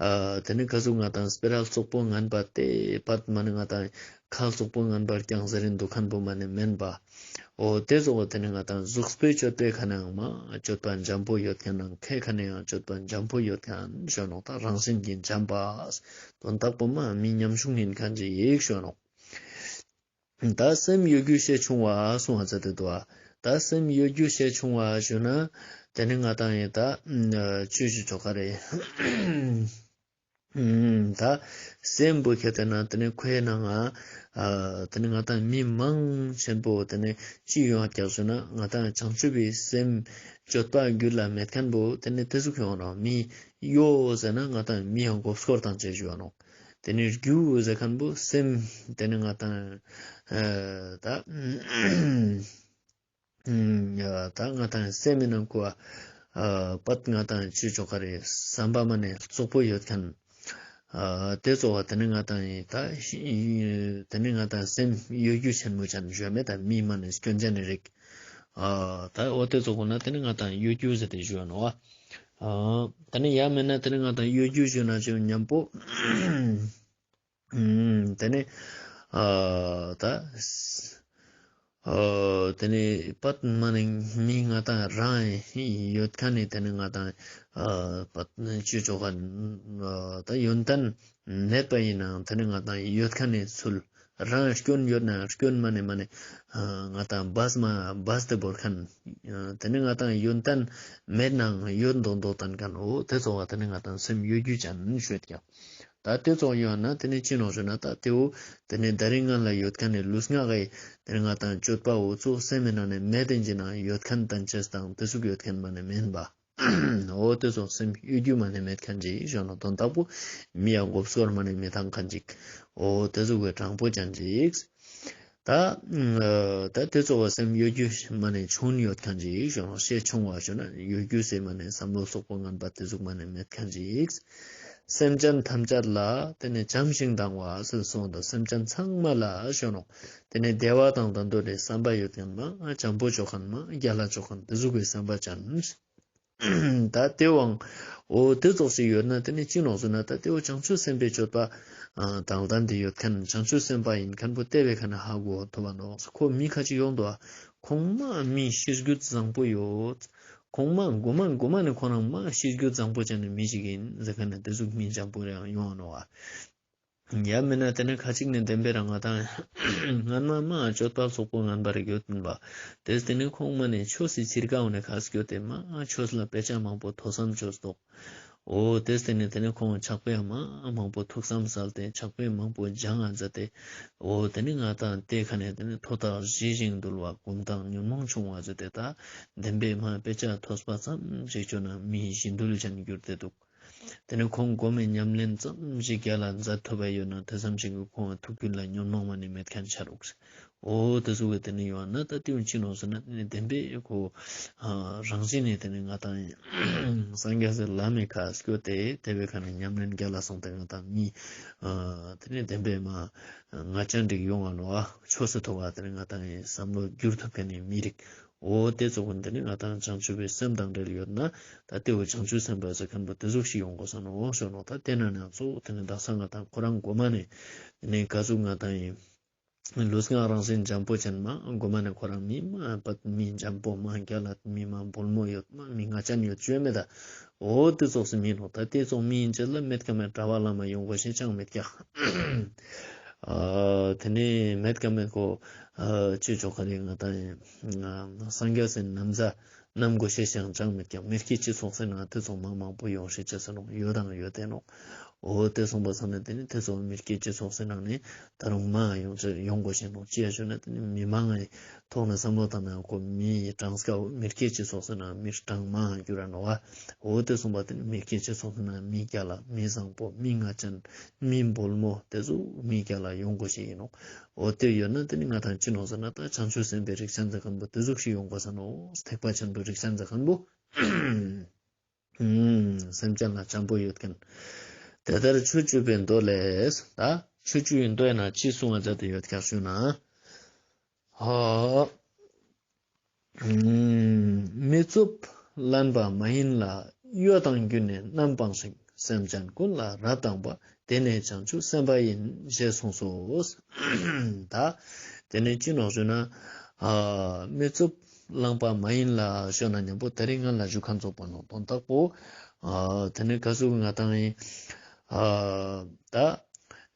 ཨ་དེ་ནེ་ག་ཟུག་ང་དང་སྤེ་ར་རྩོག་པོ་ངན་པ་དེ་པད་མ་ནེ་ང་དང་ཁ་རྩོག་པོ་ངན་པ་རྐྱང་ཟེར་རིན་འདུག་ཁན་པོ་མ་ནེ་མེན་པ། འོ་དེ་ཙོགས་པོ་དེ་ནེ་ང་དང་གཟུགས་པོའི་སྤྱོད་པའི་ཁ་ནའང་མ་སྤྱོད་པ་འཇམ་པོ་ཡོད་ཁན་ནང་ཁའི་ཁ་ནའང་སྤྱོད་པ་འཇམ་པོ་ཡོད་ཁན་ཞུ་ནོག། ད་རང་བཞིན་གྱིས་འཇམ་པ། དོན་དག་པོ་མ་མི་ཉམ་ཆུང་ཡིན་ཁན་ཅིག་ཞུ་ནོག། ད་སེམས་གཡོ་སྒྱུ་ཤས་ཆུང་བ་གསུང་བ་ཟེར་ཏེ་འདུག་པ། ད་སེམས་གཡོ་སྒྱུ་ཤས་ཆུང་བ་ཞུ་ན། དེ་ནི་ང་དང་ཡིན་ད་ཆོས་ཞུ་ཆོག་ག་རེ། ད་སེམས་པོ་ཁ་ཐད་ན་དེ་ནི་ཁོའི་ནང་ང་དེ་ནི་ང་དང་མི་མང་ཆེན་པོ་དེ་ནི་ཅི་ཡོང་ཀྱག་ཞུ་ན། ང་དང་བྱང་ཆུབ་པའི་སེམས་སྤྱོད་པ་རྒྱུད་ལ་མེད་ཁན་པོ་དེ་ནི་དེ་ཟུག་ཡོང་ནོག། མི་གཡོ་ཟེར་ན་ང་དང་མི་ཡང་མགོ་སྐོར་བཏང་ཅེས་ཞུ་བ་ནོག། དེ་ནི་སྒྱུ་ཟེར་ཁན་པོ་སེམས་དེ་ནི་ང་དང་ཨ་ད་ད་ང་དང་སེམས་མི་ནང་ཁུ་ཨ་པད་ང་དང་ཅི་ཆོག་ག་རེ་བསམ་པ་མ་ནེ་རྩོག་པོ་ཡོད་ཁན་ཨ་དེ་ཙོགས་པ་དེ་ནི་ང་དང་ཡིན་ད་དེ་ནི་ང་དང་སེམས་གཡོ་སྒྱུ་ཆེན་མོ་ཅན་ཞུ་མེད་ད་མི་མ་ནེ་སྐྱོན་ཅན་ནི་རིགས་ཨ་ད་འོ་དེ་ཙོགས་པོ་ན་དེ་ནི་ང་དང་གཡོ་སྒྱུ་ཟེར་ཏེ་ཞུ་བ་ནོག། ཨ་དེ་ནི་ཡང་མེད་ན་དེ་ནི་ང་དང་གཡོ་སྒྱུ་ཞུ་ན་ཅི་མཉམ་པོ། ཨུམ། དེ་ནི་ཨ་ད་ཨ་དེ་ནི་པད་མ་ནེ་མི་ང་དང་རང་ཡོད་ཁན་ནི་དེ་ནི་ང་དང་ཨ་པད་ཅི་ཆོག་ག་ཨ་ད་ཡོན་ཏན་མེད་པ་ཡིན་ནའང་དེ་ནི་ང་དང་ཡོད་ཁན་ནི་ཚུལ། རང་སྐྱོན་ཡོད་ན་སྐྱོན་མ་ནེ་མ་ནེ་ཨ་ང་དང་སྦས་མ་སྦས་ཏེ་བོར་ཁན། ཨ་དེ་ནི་ང་དང་ཡོན་ཏན་མེད་ནའང་ཡོད་མདོག་མདོག་བསྟན་ཁན། འོ་དེ་ཙོགས་པ་དེ་ནི་ང་དང་སེམས་གཡོ་སྒྱུ་ཅན་ཞུ་ཡོད་ཀྱག། ད་དེ་ཙོགས་ཡོད་ན་དེ་ནི་ཅི་ནོག་ཞུ་ན། ད་དེ་བོ་དེ་ནི་ད་རིང་ང་ལ་ཡོད་ཁན་ནི་ལུས་ངག་གི་དེ་ནི་ང་དང་སྤྱོད་པ་འོ་ཙོགས་སེམས་མི་ནང་ནེ་མེད་དེ་ཅི་ན་ཡོད་ཁན་བསྟན་ཅེས་དང་དེ་ཟུག་ཡོད་ཁན་མ་ནེ་མེན་པ། འོ་དེ་ཙོགས་སེམས་གཡོ་སྒྱུ་མ་ནེ་མེད་ཁན་ཅིག་ཞུ་ནོག། དོན་དག་པོ་མི་ཡང་མགོ་སྐོར་མ་ནེ་མི་བཏང་ཁན་ཅིག། འོ་དེ་ཟུག་གི་དྲང་པོ་ཅན་ཅིག། ད་ཨ་ད་དེ་ཙོགས་པ་སེམས་གཡོ་སྒྱུ་མ་ནེ་ཆུང་ཡོད་ཁན་ཅིག་ཞུ་ནོག། ཤས་ཆུང་བ་ཞུ་ན་གཡོ་སྒྱུ་སེ་མ་ནེ་བསམ་བློ་རྩོག་པོ་ངན་པ་དེ་ཟུག་མ་ནེ་མེད་ཁན་ཅིག། སེམས་ཅན་ཐམས་ཅད་ལ་དེ་ནི་བྱམས་ཤིང་དང་བ་ཟེར་གསུངས་འདུག། སེམས་ཅན་ཚང་མ་ལ་ཞུ་ནོག། དེ་ནི་བདེ་བ་དང་ལྡན་འདོད་དེ་བསམ་པ་ཡོད་ཁན་མ་འཇམ་པོ་ཅོ་ཁན་མ་རྒྱལ་ལ་ཅོ་ཁན་དེ་ཟུག་གི་བསམ་པ་ཅན། ད་དེ་བོའང་འོ་དེ་ཙོགས་ཤིག་ཡོད་ན་དེ་ནི་ཅི་ནོག་ཟེར་ན། ད་དེ་བོ་བྱང་ཆུབ་སེམས་དཔའི་སྤྱོད་པ་ཨ་དང་ལྡན་ཏེ་ཡོད་ཁན་བྱང་ཆུབ་སེམས་དཔའ་ཡིན་ཁན་པོ་དེ་བོའི་ཁ་ནེ་ཧ་གོ་ཐུབ་བ་ནོག། ཁོ་མི་ཁ་ཅིག་ཡོང་འདུག། ཁོང་མ་མི་ཤེས་རྒྱུད་བཟང་པོ་ཡོད། ཁོང་མ་གོ་མ་གོ་མ་ནེ་ཁོ་རང་མ་ཤེས་རྒྱུད་བཟང་པོ་ཅན་ནི་མི་ཞིག་ཡིན་ཟེར་ཁན་ནི་དེ་ཟུག་མི་འཇམ་པོ་རེ་ཡང་ཡོང་ནོག། ཡང་མིན་ན་དེ་ནི་ཁ་ཅིག་ནི་བདེན་པའི་རང་ང་དང་སྔན་མ་མ་སྤྱོད་པ་རྩོག་པོ་ངན་པ་རིགས་ཡོད་པིན་པ། དེས་དེ་ནི་ཁོང་མ་ནེ་ཆོས་སི་ཚིར་ཀ་འོ་ནེ་ཁ་སྐྱོད་དེ་མ་ཆོས་ལ་དཔེ་ཆ་མང་པོ་ཐོས་བསམ་ཅོས་འདུག། འོ་དེ་སྟེ་ནི་དེ་ནི་ཁོང་ཕྱག་དཔེ་མ་མང་པོ་ཐུགས་བསམ་གསལ་ཏེ་ཕྱག་དཔེ་མང་པོ་སྦྱང་ང་མཛད་དེ། འོ་དེ་ནི་ང་དང་དེ་ཁ་ནས་དེ་ནི་མཐོ་དང་ཞི་ཞིང་དུལ་བ་གུང་དང་ཉོན་མོངས་ཆུང་བ་མཛད་དེ། ད་བདེན་པའི་མ་དཔེ་ཆ་ཐོས་པ་ཙམ་ཞིག་བཅོས་ན་མི་ཞི་དུལ་ཅན་གྱུར་ཏེ་འདུག་དེ་ནི་ཁོང་སྒོམ་མེད་ཉམས་ལེན་ཙམ་ཞིག་རྒྱལ་ལ་མཛད་ཐུབ་པ་ཡོད་ན་དེ་ཙམ་ཞིག་གི་ཁོང་ཐུགས་རྒྱུད་ལ་ཉོན་མོངས་མ་ནི་མེད་མཁན་ཆ་རུག་འོ་དེ་ཟུག་གི་དེ་ནི་ཡོང་ན་ད་དེ་བོ་ཅི་ནོག་ཟེར་ན་དེ་ནི་བདེན་པའི་ཁོ་རང་བཞིན་ནི་དེ་ནི་ང་དང་སངས་རྒྱས་སི་བླ་མའི་ཁ་སྐྱོད་དེ་དེ་བའི་ཁ་ནས་ཉམས་ལེན་རྒྱལ་ལ་སོང་སྟེ་ང་དང་མི་དེ་ནི་བདེན་པའི་མ་ང་ཅན་རིག་ཡོང་ང་ནོག་ཆོས་སི་ཐོག་ག་དེ་ནི་ང་དང་བསམ་བློ་བསྒྱུར་ཐུབ་མཁན་ནི་མི་རིག་འོ་དེ་ཙོགས་ཀུན་དེ་ནི་ང་དང་བྱང་ཆུབ་པའི་སེམས་དང་འབྲེལ་ཡོད་ན་ད་དེ་བོ་བྱང་ཆུབ་སེམས་དཔའ་ཟེར་མཁན་པོ་དེ་ཟུག་ཞིག་ཡོང་དགོས་ས་ནོག་ཞུ་ནོག་ད་དེ་ན་ནང་ཙོགས་དེ་ནི་དག་ས་ང་དང་ཁོ་རང་གོ་མ་ནས་དེ་ནི་ག་ཟུག་ང་དང་ཡིན། ལུས་ངག་རང་བཞིན་འཇམ་པོ་ཅན་མ་གོ་མ་ནས་ཁོ་རང་མི་མ་པད་མི་འཇམ་པོ་མ་རྒྱལ་ལ་མི་མ་བོལ་མོ་ཡོད་མ་མི་ང་ཅན་ཡོད་ཅོས་མེད་ད། འོ་དེ་ཙོགས་སི་མི་ནོག་ད་དེ་ཙོགས་མི་ཡིན་ཅེས་ལ་མེད་ཀ་མེད་གྲྭ་བ་བླ་མ་ཡོང་དགོས་ཤེས་ཅང་མེད་ཀྱག་ཨ་དེ་ནས་མེད་ཀ་མེད་ཁོ་ཨ་ཅི་ཅོ་ཁ་རེ་ང་དང་ཡིན་སངས་རྒྱས་སི་ན་བཟའ་བསྣམས་དགོས་ཤེས་ཅང་མེད་ཀྱག་མི་སྐྱེ་སྤྱི་ཚོགས་སི་ནང་དེ་ཙོགས་མང་མང་པོ་ཡོང་ཤེས་ཅེས་སི་ནོག་ཡོད་དང་ཡོད་དེ་ནོག་འོ་དེ་སོང་པ་སང་ནས་དེ་ནི་དེ་ཙོགས་མི་སྐྱེ་སྤྱི་ཚོགས་སི་ནང་ནས་ད་རུང་མང་ཡོང་ཡོང་དགོས་ཤེས་ནོག་ཅི་ཡ་ཞུ་ན་དེ་ནི་མི་མང་ངི་ཐོག་ནས་བསམ་བློ་བཏང་ན་ཁོ་མི་གྲངས་ཀ་བོ་མི་སྐྱེ་སྤྱི་ཚོགས་སི་ནང་མི་གྲངས་མང་འགྱུར་ར་ནོག་བ། འོ་དེ་སོང་པ་དེ་ནི་མི་སྐྱེ་སྤྱི་ཚོགས་སི་ནང་མི་རྒྱལ་ལ་མི་བཟང་པོ་མི་ང་ཅན་མི་བོལ་མོ་དེ་ཟུག་མི་རྒྱལ་ལ་ཡོང་དགོས་ཤེས་ཡིན་ནོག་འོ་དེ་ཡོད་ན་དེ་ནི་ང་དང་ཅི་ནོག་ཟེར་ན་ད་བྱང་ཆུབ་སེམས་དཔའི་རིགས་ཅན་ཟེར་མཁན་པོ་དེ་ཟུག་ཞིག་ཡོང་དགོས་ས་ནོག་ཐེག་པ་ཆེན་པོའི་རིགས་ཅན་ཟེར་མཁན་པོ། ཨུམ། སེམས་ཅན་ལ་བྱམས་པོ་ཡོད་མཁན། དེ་ལྟར་ཆོས་སྤྱོད་པའི་མདོ་ལས། ད་ཆོས་སྤྱོད་པའི་མདོ་ཡིན་ན་ཅི་གསུང་བ་མཛད་དེ་ཡོད་ཀྱག་ཞུ་ན། ཧོ། ཨུམ། མི་རྩུབ་ལན་པ་མ་ཡིན་ལ། གཡོ་དང་རྒྱུ་ནི་རྣམ་སྤངས་ཤིང་། སེམས་ཅན་ཀུན་ལ་རབ་དང་བ། དེ་ནི་བྱང་ཆུབ་སེམས་དཔའ་ཡིན། ཞེས་གསུངས་སོ། ད་དེ་ནི་ཅི་ནོག་ཞུ་ན། ཨ་མི་རྩུབ་ལན་པ་མ་ཡིན་ལ་ཞུ་ན་མཉམ་པོ་དེ་རིང་ང་ལ་ཞུ་མཁན་ཙོགས་པོ་ནོག་དོན་དག་པོ། ཨ་དེ་ནི་ག་ཟུག་ང་དང་ཡིན། ཨ་ད་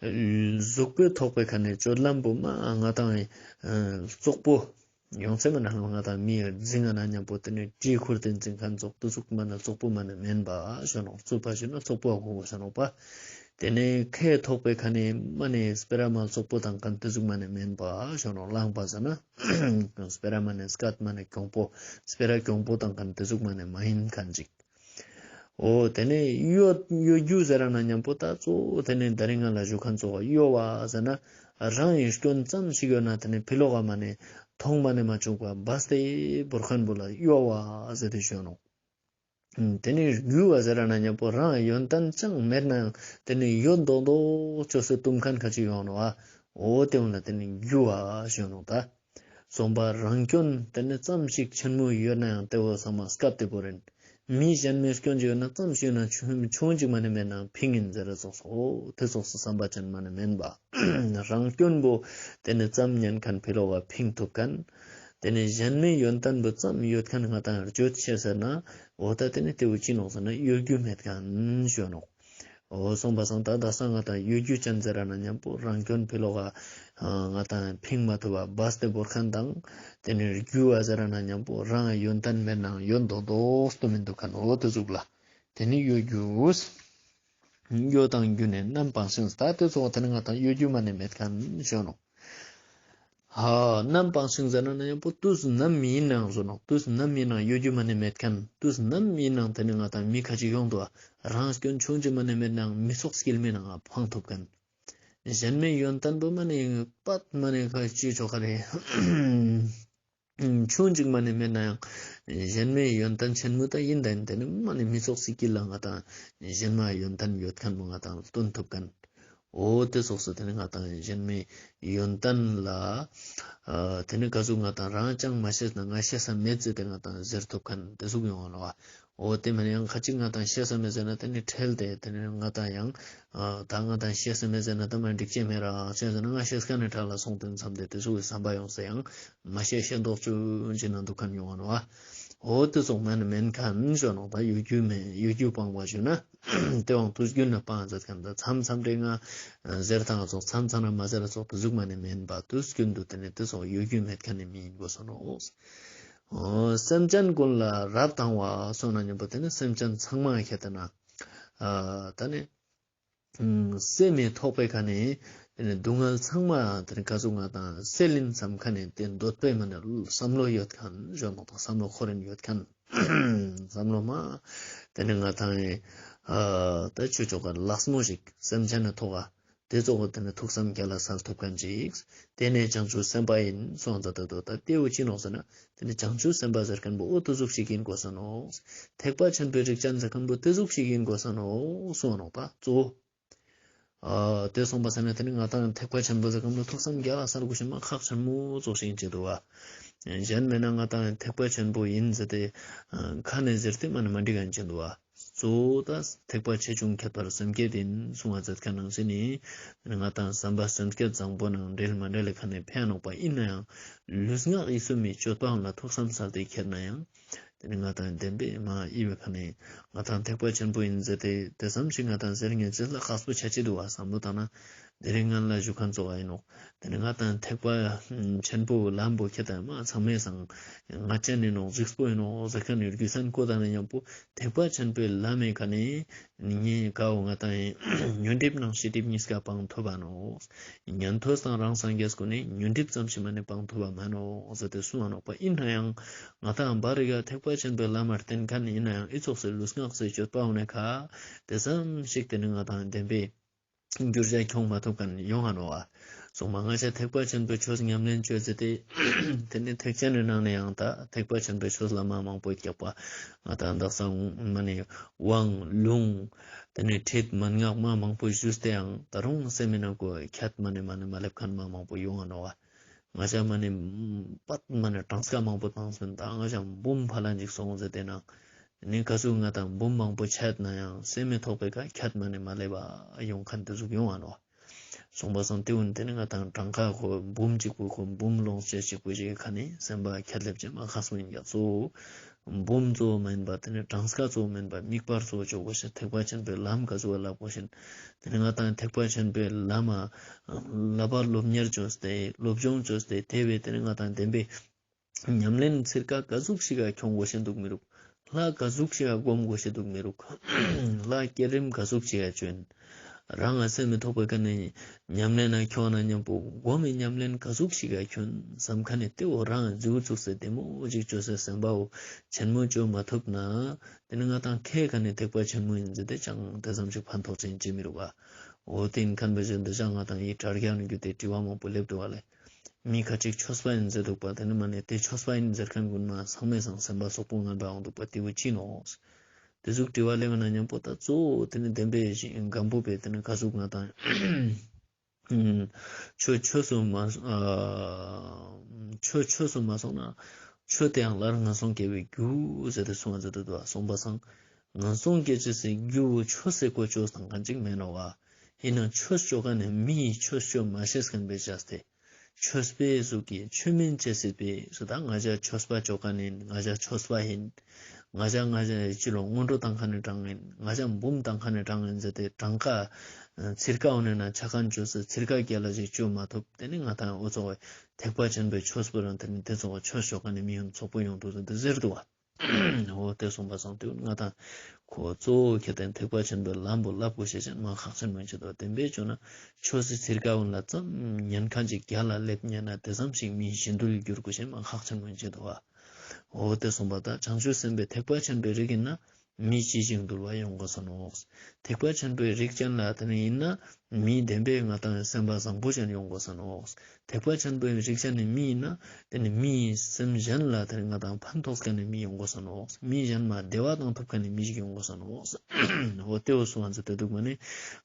གཟུགས་པོའི་ཐོག་པའི་ཁ་ནས་སྤྱོད་ལམ་པོ་མ་ང་དང་ཡིན་རྩོག་པོ། ཡོང་ཚེ་མ་ན་ང་དང་མི་ཡི་རྫིང་ང་ན་མཉམ་པོ་དེ་ནི་གྲི་ཁུར་ཏེ་འཛིང་མཁན་ཙོགས་དེ་ཟུག་མ་ན་རྩོག་པོ་མ་ནི་མེན་པ་ཞུ་ནོག་རྩུབ་པ་ཞུ་ན་རྩོག་པོ་གོ་དགོས་ས་ནོག་པ། དེ་ནས་ཁའི་ཐོག་པའི་ཁ་ནས་མ་ནི་སྤེ་ར་མ་རྩོག་པོ་བཏང་མཁན་དེ་ཟུག་མ་ནི་མེན་པ་ཞུ་ནོག་ལན་པ་ཟེར་ན་སྤེ་ར་མ་ནི་སྐད་མ་ནི་གྱོང་པོ་སྤེ་ར་གྱོང་པོ་བཏང་མཁན་དེ་ཟུག་མ་ནི་མ་ཡིན་མཁན་ཅིག་འོ་དེ་ནས་གཡོ་གཡོ་སྒྱུ་ཟེར་ན་མཉམ་པོ་ད་གཙོ་བོ་དེ་ནས་དེ་རིང་ང་ལ་ཞུ་མཁན་ཙོགས་གཡོ་བ་ཟེར་ན་རང་ཡི་སྐྱོན་ཙམ་ཞིག་ཡོད་ན་དེ་ནས་ཕི་ལོག་ག་མ་ནས་མཐོང་མ་ནས་མ་བཅུག་པ་སྦས་ཏེ་བོར་མཁན་པོ་ལ་གཡོ་བ་ཟེར་ཏེ་ཞུ་ནོག་དེ་ནས་རྒྱུ་བ་ཟེར་ན་མཉམ་པོ་རང་ཡོན་ཏན་ཅང་མེད་ན་ཡང་དེ་ནས་ཡོད་མདོག་མདོག་ཅོས་སེ་བཏུམ་མཁན་ཁ་ཅིག་ཡོང་ནོག་འོ་དེ་འོ་ན་དེ་ནས་གཡོ་བ་ཞུ་ནོག་ད། རྩོམ་པ་རང་སྐྱོན་དེ་ནི་ཙམ་ཞིག་ཆེན་མོ་ཡོད་ན་ཡང་དེ་བོ་ཚང་མ་སྐབས་དེ་བོ་རེད། མི་གཞན་མའི་སྐྱོན་ཅིག་ཡོད་ན་ཙམ་ཞིག་ཡོད་ན་ཆུང་ཆུང་ཅིག་མ་ནི་མེད་ན་ཕིང་ཡིན་ཟེར་ར་ཙོགས་སོ། དེ་ཙོགས་སུ་བསམ་པ་ཅན་མ་ནི་མེན་པ། རང་སྐྱོན་པོ་དེ་ནི་ཙམ་ཉན་མཁན་ཕི་ལོག་ག་ཕིང་ཐུབ་མཁན། དེ་ནི་གཞན་མའི་ཡོན་ཏན་པོ་ཙམ་ཡོད་མཁན་ང་དང་བརྗོད་ཆེ་ཟེར་ན་འོ་ད་དེ་ནི་དེ་བོ་ཅི་ནོག་ཟེར་ན་གཡོ་སྒྱུ་མེད་མཁན་ཞུ་ནོག་འོ་སོང་པ་སང་ད་དག་ས་ང་དང་གཡོ་སྒྱུ་ཅན་ཟེར་ར་ན་མཉམ་པོ་རང་སྐྱོན་ཕི་ལོག་ག་ང་དང་ཕིང་མ་ཐུབ་པ་སྦས་ཏེ་བོར་མཁན་དང་དེ་ནས་རྒྱུ་བ་ཟེར་ར་ན་མཉམ་པོ་རང་ཡོན་ཏན་མེད་ནའང་ཡོད་མདོག་མདོག་ཏུ་མི་འདུག་མཁན་འོ་དེ་ཟུག་ལ་དེ་ནི་གཡོ་སྒྱུ། གཡོ་དང་རྒྱུ་ནི་རྣམ་སྤངས་ཤིང་། ད་དེ་ཙོགས་དེ་ནི་ང་དང་གཡོ་སྒྱུ་མ་ནི་མེད་མཁན་ཞུ་ནོག་ཧ། རྣམ་སྤངས་ཤིང་ཟེར་ན་ན་ཡང་པོ་དུས་ནམ་ཡིན་ནའང་བཟོ་ནོག་དུས་ནམ་ཡིན་ནའང་གཡོ་སྒྱུ་མ་ནི་མེད་མཁན། དུས་ནམ་ཡིན་ནའང་དེ་ནི་ང་དང་མི་ཁ་ཅིག་ཡོང་འདུག་པ། རང་སྐྱོན་ཆུང་ཅིག་མ་ནི་མེད་ནའང་མི་ཚོགས་སྐྱེལ་མའི་ནང་ང་འཕང་ཐུབ་མཁན། གཞན་མའི་ཡོན་ཏན་པོ་མ་ནི་པད་མ་ནི་ཁ་ཅིག་ཆོག་ག་རེ། ཆུང་ཅིག་མ་ནི་མེད་ནའང་གཞན་མའི་ཡོན་ཏན་ཆེན་མོ་ད་ཡིན་ད་ཡིན་དེ་ནི་མ་ནི་མི་ཚོགས་སི་དཀྱིལ་ལ་ང་དང་གཞན་མ་ཡོན་ཏན་ཡོད་མཁན་པོ་ང་དང་སྟོན་ཐུབ་མཁན། འོ་དེ་ཙོགས་སུ་དེ་ནི་ང་དང་གཞན་མའི་ཡོན་ཏན་ལ་ཨ་དེ་ནི་ག་ཟུག་ང་དང་རང་ཅང་མ་ཤེས་ན་ང་ཤེས་ས་མེད་ཟེར་ཏེ་ང་དང་ཟེར་ཐུབ་མཁན་དེ་ཟུག་ཡོང་བ་ནོག་པ། འོ་དེ་མ་ནི་ཡང་ཁ་ཅིག་ང་དང་ཤེས་ས་མེད་ཟེར་ན་དེ་ནི་ཁྲེལ་ཏེ་དེ་ནི་ང་དང་ཡང་ཨ་ད་ང་དང་ཤེས་ས་མེད་ཟེར་ན་ད་མ་འགྲིག་ཅེས་མེད་ར་ཅེས་ཟེར་ན་ང་ཤེས་མཁན་ནི་གྲལ་ལ་སོང་དེ་མཚམས་དེ་དེ་ཟུག་གི་བསམ་པ་ཡོང་ས་ཡང་མ་ཤེས་ཤེས་མདོག་ཅུང་ཅིག་ན་འདུག་མཁན་ཡོང་བ་ནོག་པ། འོ་དེ་ཙོགས་མ་ནི་མེན་མཁན་ཞུ་ནོག་ད་གཡོ་སྒྱུ་མེད་གཡོ་སྒྱུ་སྤངས་པ་ཞུ་ན། དེ་དབང་དུས་རྒྱུན་ན་སྤངས་མཛད་མཁན་ད་མཚམས་མཚམས་རེ་ང་ཟེར་ཐང་ཙོགས་མཚམས་མཚམས་རེ་མ་ཟེར་ཙོགས་དེ་ཟུག་མ་ནི་མེན་པ་དུས་རྒྱུན་དུ་དེ་ནི་དེ་ཙོགས་གཡོ་སྒྱུ་མེད་མཁན་ནི་མི་ཡིན་དགོས་ས་ནོག་འོ་སེམས་ཅན་ཀུན་ལ་རབ་དང་བ་སོང་ན་མཉམ་པོ་དེ་ནི་སེམས་ཅན་ཚང་མ་ཁྱེར་ཏེ་ན། ཨ་ད་ནི་སེམས་མི་ཐོག་པའི་ཁ་ནས་དེ་ནི་སྡུག་བསྔལ་ཚང་མ་དེ་ནི་ག་ཟུག་ང་དང་སེལ་ཡིན་བསམ་ཁ་ནས་དེ་འདོད་པའི་མ་ནི་བསམ་བློ་ཡོད་མཁན་བསམ་བློ་འཁོར་ཡིན་ཡོད་མཁན་བསམ་བློ་མ་དེ་ནི་ང་དང་ཨ་ད་ཆོས་ཆོ་ག་ལགས་མོ་ཞིག་སེམས་ཅན་ནི་ཐོག་ག་དེ་ཙོགས་དེ་ནི་ཐུགས་བསམ་རྒྱ་ལ་སལ་ཐུབ་མཁན་ཅིག་དེ་ནི་བྱང་ཆུབ་སེམས་དཔའ་ཡིན་སོང་ཙ་ད་དོ་ད་དེ་བོ་ཅི་ནོག་ཟེར་ན། དེ་ནི་བྱང་ཆུབ་སེམས་དཔའ་ཟེར་མཁན་པོ་འོ་དེ་ཟུག་ཞིག་ཡིན་དགོས་ས་ནོག་ཐེག་པ་ཆེན་པོའི་རིགས་ཅན་ཟེར་མཁན་པོ་དེ་ཟུག་ཞིག་ཡིན་དགོས་ས་ནོག་གསུངས་ནོག་པ་གཙོ་བོ། ཨ་དེ་སོང་པ་ས་ནི་དེ་ནི་ང་དང་ཐེག་པ་ཆེན་པོ་ཟེར་མཁན་པོ་ཐུགས་བསམ་རྒྱ་ལ་སལ་དགོས་ཤེས་མ་ཁག་ཆེན་མོ་ཙོགས་ཤིག་ཡིན་ཅེས་འདུག་བ། གཞན་མེད་ན་ང་དང་ཐེག་པ་ཆེན་པོ་ཡིན་ཟེར་ཏེ་ཁ་ནས་ཟེར་ཏེ་མ་ནི་མ་འགྲིག་ག་ཡིན་ཅེས་འདུག་བ། གཙོ་བོ་ད་ཐེག་པ་ཆེ་ཆུང་ཁྱད་པར་སེམས་བསྐྱེད་ཡིན་གསུང་བ་མཛད་མཁན་ནང་བཞིན་ནི། ང་དང་བསམ་པ་སེམས་བསྐྱེད་བཟང་པོ་ནང་འབྲེལ་མ་འབྲེལ་ལ་ཁ་ནས་ཕན་ནོག་པ་ཡིན་ན་ཡང་། ལུས་ངག་ཡིད་གསུམ་མི་སྤྱོད་པའང་ལ་ཐུགས་བསམ་སལ་ཏེ་ཁྱེར་ན་ཡང་། དེ་ནི་ང་དང་བདེན་པའི་མ་ཡི་བའི་ཁ་ནས་ང་དང་ཐེག་པ་ཆེན་པོ་ཡིན་ཟེར་ཏེ་དེ་ཙམ་ཞིག་ང་དང་ཟེར་ངེས་ཅེས་ལ་ཁག་པོ་ཆ་ཅི་འདུག་བ་བསམ་བློ་བཏང་ན། དེ་རིང་ང་ལ་ཞུ་མཁན་ཙོགས་ཡིན་ནོག་དེ་ནི་ང་དང་ཐེག་པ་ཆེན་པོའི་ལམ་པོ་ཁྱེད་དང་མ་ཚང་མས་སང་ང་ཅན་ཡིན་ནོག་གཟིགས་པོ་ཡིན་ནོག་ཟེར་མཁན་ཡོད་རྒྱུ་སན་གོ་དང་ན་མཉམ་པོ་ཐེག་པ་ཆེན་པོའི་ལམ་མེ་ཁ་ནས་ཉེ་ཀའོ་ང་དང་ཉོན་སྒྲིབ་ནང་ཤེས་སྒྲིབ་གཉིས་ཀ་སྤང་ཐུབ་བ་ནོག་ཉན་ཐོས་དང་རང་སངས་རྒྱས་ཀུན་ནས་ཉོན་སྒྲིབ་ཙམ་ཞིག་མ་ནས་སྤང་ཐུབ་བ་མ་ནོག་ཟེར་ཏེ་གསུངས་བ་ནོག་པ་ཡིན་ན་ཡང་ང་དང་བར་རི་ག་ཐེག་པ་ཆེན་པོའི་ལམ་མ་བསྟེན་མཁན་ཡིན་ན་ཡང་ཨི་ཙོགས་སི་ལུས་ངག་སི་སྤྱོད་པ་འོ་ནས་ཁ་དེ་ཙམ་ཞིག་དེ་ནི་ང་དང་བདེན་པའི་འགྱུར་བྱ་ཁྱོང་མ་ཐུབ་མཁན་ཡོང་ང་ནོག་བ། སོང་མ་ང་ཅག་ཐེག་པ་ཆེན་པོའི་ཆོས་ཉམས་ལེན་བཅོས་ཟེར་ཏེ། དེ་ནི་ཐེག་ཆེན་ནི་ནང་ནས་ཡང་ད་ཐེག་པ་ཆེན་པོའི་ཆོས་ལ་མ་མང་པོ་རྒྱག་པ། ང་དང་དག་ས་མ་ནི་དབང་ལུང་། དེ་ནི་ཁྲིད་མན་ངག་མ་མང་པོ་ཞུས་ཏེ་ཡང་ད་རུང་སེམས་མི་ནང་གོ་ཁྱད་མ་ནི་མ་ནི་མ་སླེབས་མཁན་མ་མང་པོ་ཡོང་ང་ནོག་བ། ང་ཅག་མ་ནི་པད་མ་ནི་གྲངས་ཀ་མང་པོ་བཏང་སོང་ད་ང་ཅག་འབུམ་ཕ་ལ་འཇིག་སོང་ཟེར་ཏེ་ན། ནི་ག་ཟུག་ང་དང་འབུམ་མང་པོ་ཆད་ན་ཡང་སེམས་མི་ཐོག་པའི་ཁ་ཁྱད་མ་ནི་མ་སླེབས་པ་ཡོང་མཁན་དེ་ཟུག་ཡོང་ང་ནོག་སོང་པ་སང་དེ་འུན་དེ་ནི་ང་དང་གྲངས་ཀ་ཁོ་འབུམ་གཅིག་པོ་ཁོ་འབུམ་ལོངས་སྤྱད་གཅིག་པོ་ཞིག་གི་ཁ་ནས་སེམས་པ་ཁྱད་སླེབས་ཅེས་མ་ཁག་སོང་ཡིན་ཀྱང་གཙོ་བོ། འབུམ་གཙོ་བོ་མ་ཡིན་པ་དེ་ནི་གྲངས་ཀ་གཙོ་བོ་མིན་པ་དམིགས་པ་གཙོ་བོ་ཅོ་དགོས་ཤེས་ཐེག་པ་ཆེན་པོའི་ལམ་ག་ཟུག་ལ་བསླབ་དགོས་ཤེས། དེ་ནི་ང་དང་ཐེག་པ་ཆེན་པོའི་ལམ་མ་བསླབ་པ་སློབ་གཉེར་བཅོས་ཏེ་སློབ་སྦྱོང་བཅོས་ཏེ་དེ་བས་དེ་ནི་ང་དང་བདེན་པའི་ཉམས་ལེན་ཚིར་ཀ་ག་ཟུག་ཞིག་ག་ཁྱོང་དགོས་ཤེས་འདུག་མི་རུག་ལྷ་ག་ཟུག་ཞིག་ག་སྒོམ་དགོས་ཤེས་འདུག་མི་རུག་ལྷ་བསྐྱེད་རིམ་ག་ཟུག་ཞིག་ག་བཅོན། རང་ང་སེམས་མི་ཐོག་པའི་ཀ་ནས་ཉམས་ལེན་ན་ཁྱོང་ན་མཉམ་པོ་སྒོམ་མི་ཉམས་ལེན་ག་ཟུག་ཞིག་ག་ཁྱོང་བསམ་ཁ་ནས་དེ་འོ་རང་ང་ཟིའུ་ཚུགས་སེ་བདེ་མོ་ཅིག་བཅོས་སེ་སེམས་པའོ་ཆེན་མོ་བཅོ་མ་ཐུབ་ན། དེ་ནི་ང་དང་ཁའི་ཁ་ནས་ཐེག་པ་ཆེན་མོ་ཡིན་ཟེར་ཏེ་ཅང་དེ་ཙམ་ཞིག་ཕན་ཐོགས་ཅན་ཅི་མི་རུག་ག་འོ་དེ་ཡིན་མཁན་པོ་ཞིག་འདི་ཅང་ང་དང་ཡི་དྲ་རྒྱ་ནི་རྒྱུ་དེ་དྲི་བ་མང་པོ་སླེབས་འདུག་བ་ལེ། མི་ཁ་ཅིག་ཆོས་པ་ཡིན་ཟེར་འདུག་པ་དེ་ནི་མ་ནི་དེ་ཆོས་པ་ཡིན་ཟེར་མཁན་ཀུན་མ་ཚང་མའི་སང་སེམས་པ་སོག་པོ་ངན་པ་འོང་འདུག་པ་དེ་བོ་ཅི་ནོག་དེ་ཟུག་དྲི་བ་སླེབས་ན་མཉམ་པོ་ད་གཙོ་བོ་དེ་ནི་བདེན་པའི་ཞིང་སྒམ་པོ་པའི་དེ་ནི་ག་ཟུག་ང་དང་ཆོས་ཆོས་སུ་མ་ཨ་ཆོས་ཆོས་སུ་མ་སོང་ན་ཆོས་དེ་ཡང་སླར་ངན་སོང་སྐྱེ་བའི་རྒྱུ་ཟེར་ཏེ་གསུང་བ་མཛད་དེ་འདུག་པ། སོང་པ་སང་ངན་སོང་སྐྱེ་ཅེས་སི་རྒྱུ་བོ་ཆོས་སི་གོ་ཆོས་དང་གང་ཅིག་མེད་ནོག་བ། ཡིན་ན་ཆོས་ཅོ་མཁན་ནི་མིའི་ཆོས་ཅོ་མ་ཤེས་མཁན་པའི་བྱས་ཏེ། ཆོས་པའི་གཟུགས་ཀྱི་ཆོས་མིན་བྱས་སྲིད་པའི་སུ་དང་ང་ཅག་ཆོས་པ་ཅོ་མཁན་ཡིན། ང་ཅག་ཆོས་པ་ཡིན། ང་ཅག་ང་ཅག་ཅི་ལོ་སྔོན་འགྲོ་བཏང་མཁན་ནི་གྲངས་ཡིན། ང་ཅག་འབུམ་བཏང་མཁན་ནི་གྲངས་ཡིན་ཟེར་ཏེ་གྲངས་ཀ་ཚིར་ཀ་འོ་ནས་ན་ཆ་མཁན་བཅོས་སེ་ཚིར་ཀ་རྒྱལ་ལ་ཞིག་བཅོ་མ་ཐུབ། དེ་ནི་ང་དང་འོ་ཚོགས་པའི་ཐེག་པ་ཆེན་པོའི་ཆོས་པོ་རང་དེ་ནི་དེ་ཚོགས་པ་ཆོས་ཅོ་མཁན་ནི་མི་ཡོང་ཚོགས་པོ་ཡོང་འདུག་ཟེར་ཏེ་ཟེར་འདུག་བ། འོ་དེ་གསུངས་པ་སང་དེ་ང་དང་ཁོ་གཙོ་བོ་ཁྱེད་དང་ཐེག་པ་ཆེན་པོའི་ལམ་པོ་བསླབ་དགོས་ཤེས་ཅན་མ་ཁག་ཆེན་མོ་ཡིན་ཅེས་འདུག་དེ་འབད་བཅོ་ན་ཆོས་སི་ཚིར་ཀ་འོ་ན་ཙམ་ཉན་མཁན་ཅིག་རྒྱལ་ལ་སླེབས་ཉན་ན་དེ་ཙམ་ཞིག་མི་གཞན་དུལ་འགྱུར་དགོས་ཤེས་མ་ཁག་ཆེན་མོ་ཡིན་ཅེས་འདུག་བ། འོ་དེ་གསུངས་པ་ད་བྱང་ཆུབ་སེམས་དཔའི་ཐེག་པ་ཆེན་པོའི་རིགས་ཡིན་ན། མི་ཅི་ཞིག་འདུལ་བ་ཡོང་དགོས་ས་ནོག་ཐེག་པ་ཆེན་པོའི་རིགས་ཅན་ལ་དེ་ནི་ཡིན་ན་མི་བདེན་པའི་ང་དང་སེམས་པ་བཟང་པོ་ཅན་ཡོང་དགོས་ས་ནོག་ཐེག་པ་ཆེན་པོའི་རིགས་ཅན་ནི་མི་ཡིན་ན་དེ་ནི་མིའི་སེམས་གཞན་ལ་དེ་ནི་ང་དང་ཕན་ཐོགས་མཁན་ནི་མི་ཡོང་དགོས་ས་ནོག་མི་གཞན་མ་བདེ་བ་བཏང་ཐུབ་མཁན་ནི་མི་ཞིག་ཡོང་དགོས་ས་ནོག་འོ་དེ་འོ་སུ་ང་ཚོ་དེ་འདུག་མ་ནི་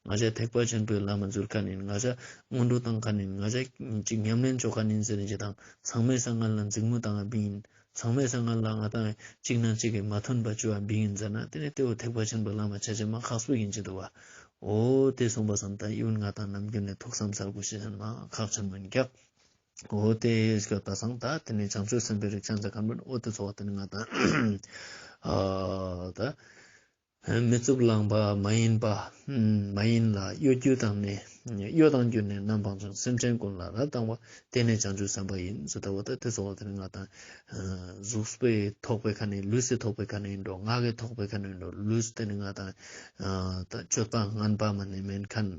ང་ཅག་ཐེག་པ་ཆེན་པོའི་ལམ་མ་འཛུལ་མཁན་ཡིན། ང་ཅག་སྔོན་འགྲོ་བཏང་མཁན་ཡིན། ང་ཅག་ཅིག་ཉམས་ལེན་ཅོ་མཁན་ཡིན་ཟེར་ནས་ཅི་དང་ཚང་མའི་སང་ང་ལ་འཛིང་མོ་བཏང་བ་བིང་ཡིན། ཚང་མའི་སང་ང་ལ་ང་དང་གཅིག་ན་གཅིག་གི་མ་མཐུན་པ་བཅོ་བ་བིང་ཡིན་ཟེར་ན་དེ་ནི་དེ་བོ་ཐེག་པ་ཆེན་པོའི་ལམ་མ་ཆ་ཅེས་མ་ཁག་པོ་ཡིན་ཅེས་འདུག་བ། འོ་དེ་གསུངས་པ་སང་ད་ཡིན་ན་ང་དང་ནམ་རྒྱུན་ནས་ཐུགས་བསམ་སལ་དགོས་ཤེས་ཅན་མ་ཁག་ཆེན་མོ་ཡིན་ཀྱག་འོ་དེ་སྐྱོད་པ་སང་ད་དེ་ནི་བྱང་ཆུབ་སེམས་དཔའི་རིགས་ཅན་ཟེར་མཁན་པོ་ནི་འོ་དེ་ཚོགས་དེ་ནི་ང་དང་ཨ་ད་མི་རྩུབ་ལང་པ་མ་ཡིན་པ། མ་ཡིན་ལ་གཡོ་སྒྱུ་བཏང་ནས་གཡོ་དང་བསྒྱུར་ནས་རྣམ་སྤངས་ཀྱང་། སེམས་ཅན་ཀུན་ལ་རབ་བཏང་བ། དེ་ནི་བྱང་ཆུབ་སེམས་དཔའ་ཡིན། ཟེར་ད་བོ་ད་དེ་ཙོགས་ལ་དེ་ནི་ང་དང་གཟུགས་པོའི་ཐོག་པའི་ཁ་ནས་ལུས་སི་ཐོག་པའི་ཁ་ནས་ཡིན་འགྲོ། ངག་གི་ཐོག་པའི་ཁ་ནས་ཡིན་འགྲོ། ལུས་དེ་ནི་ང་དང་ད་སྤྱོད་པ་ངན་པ་མ་ནི་མེད་མཁན།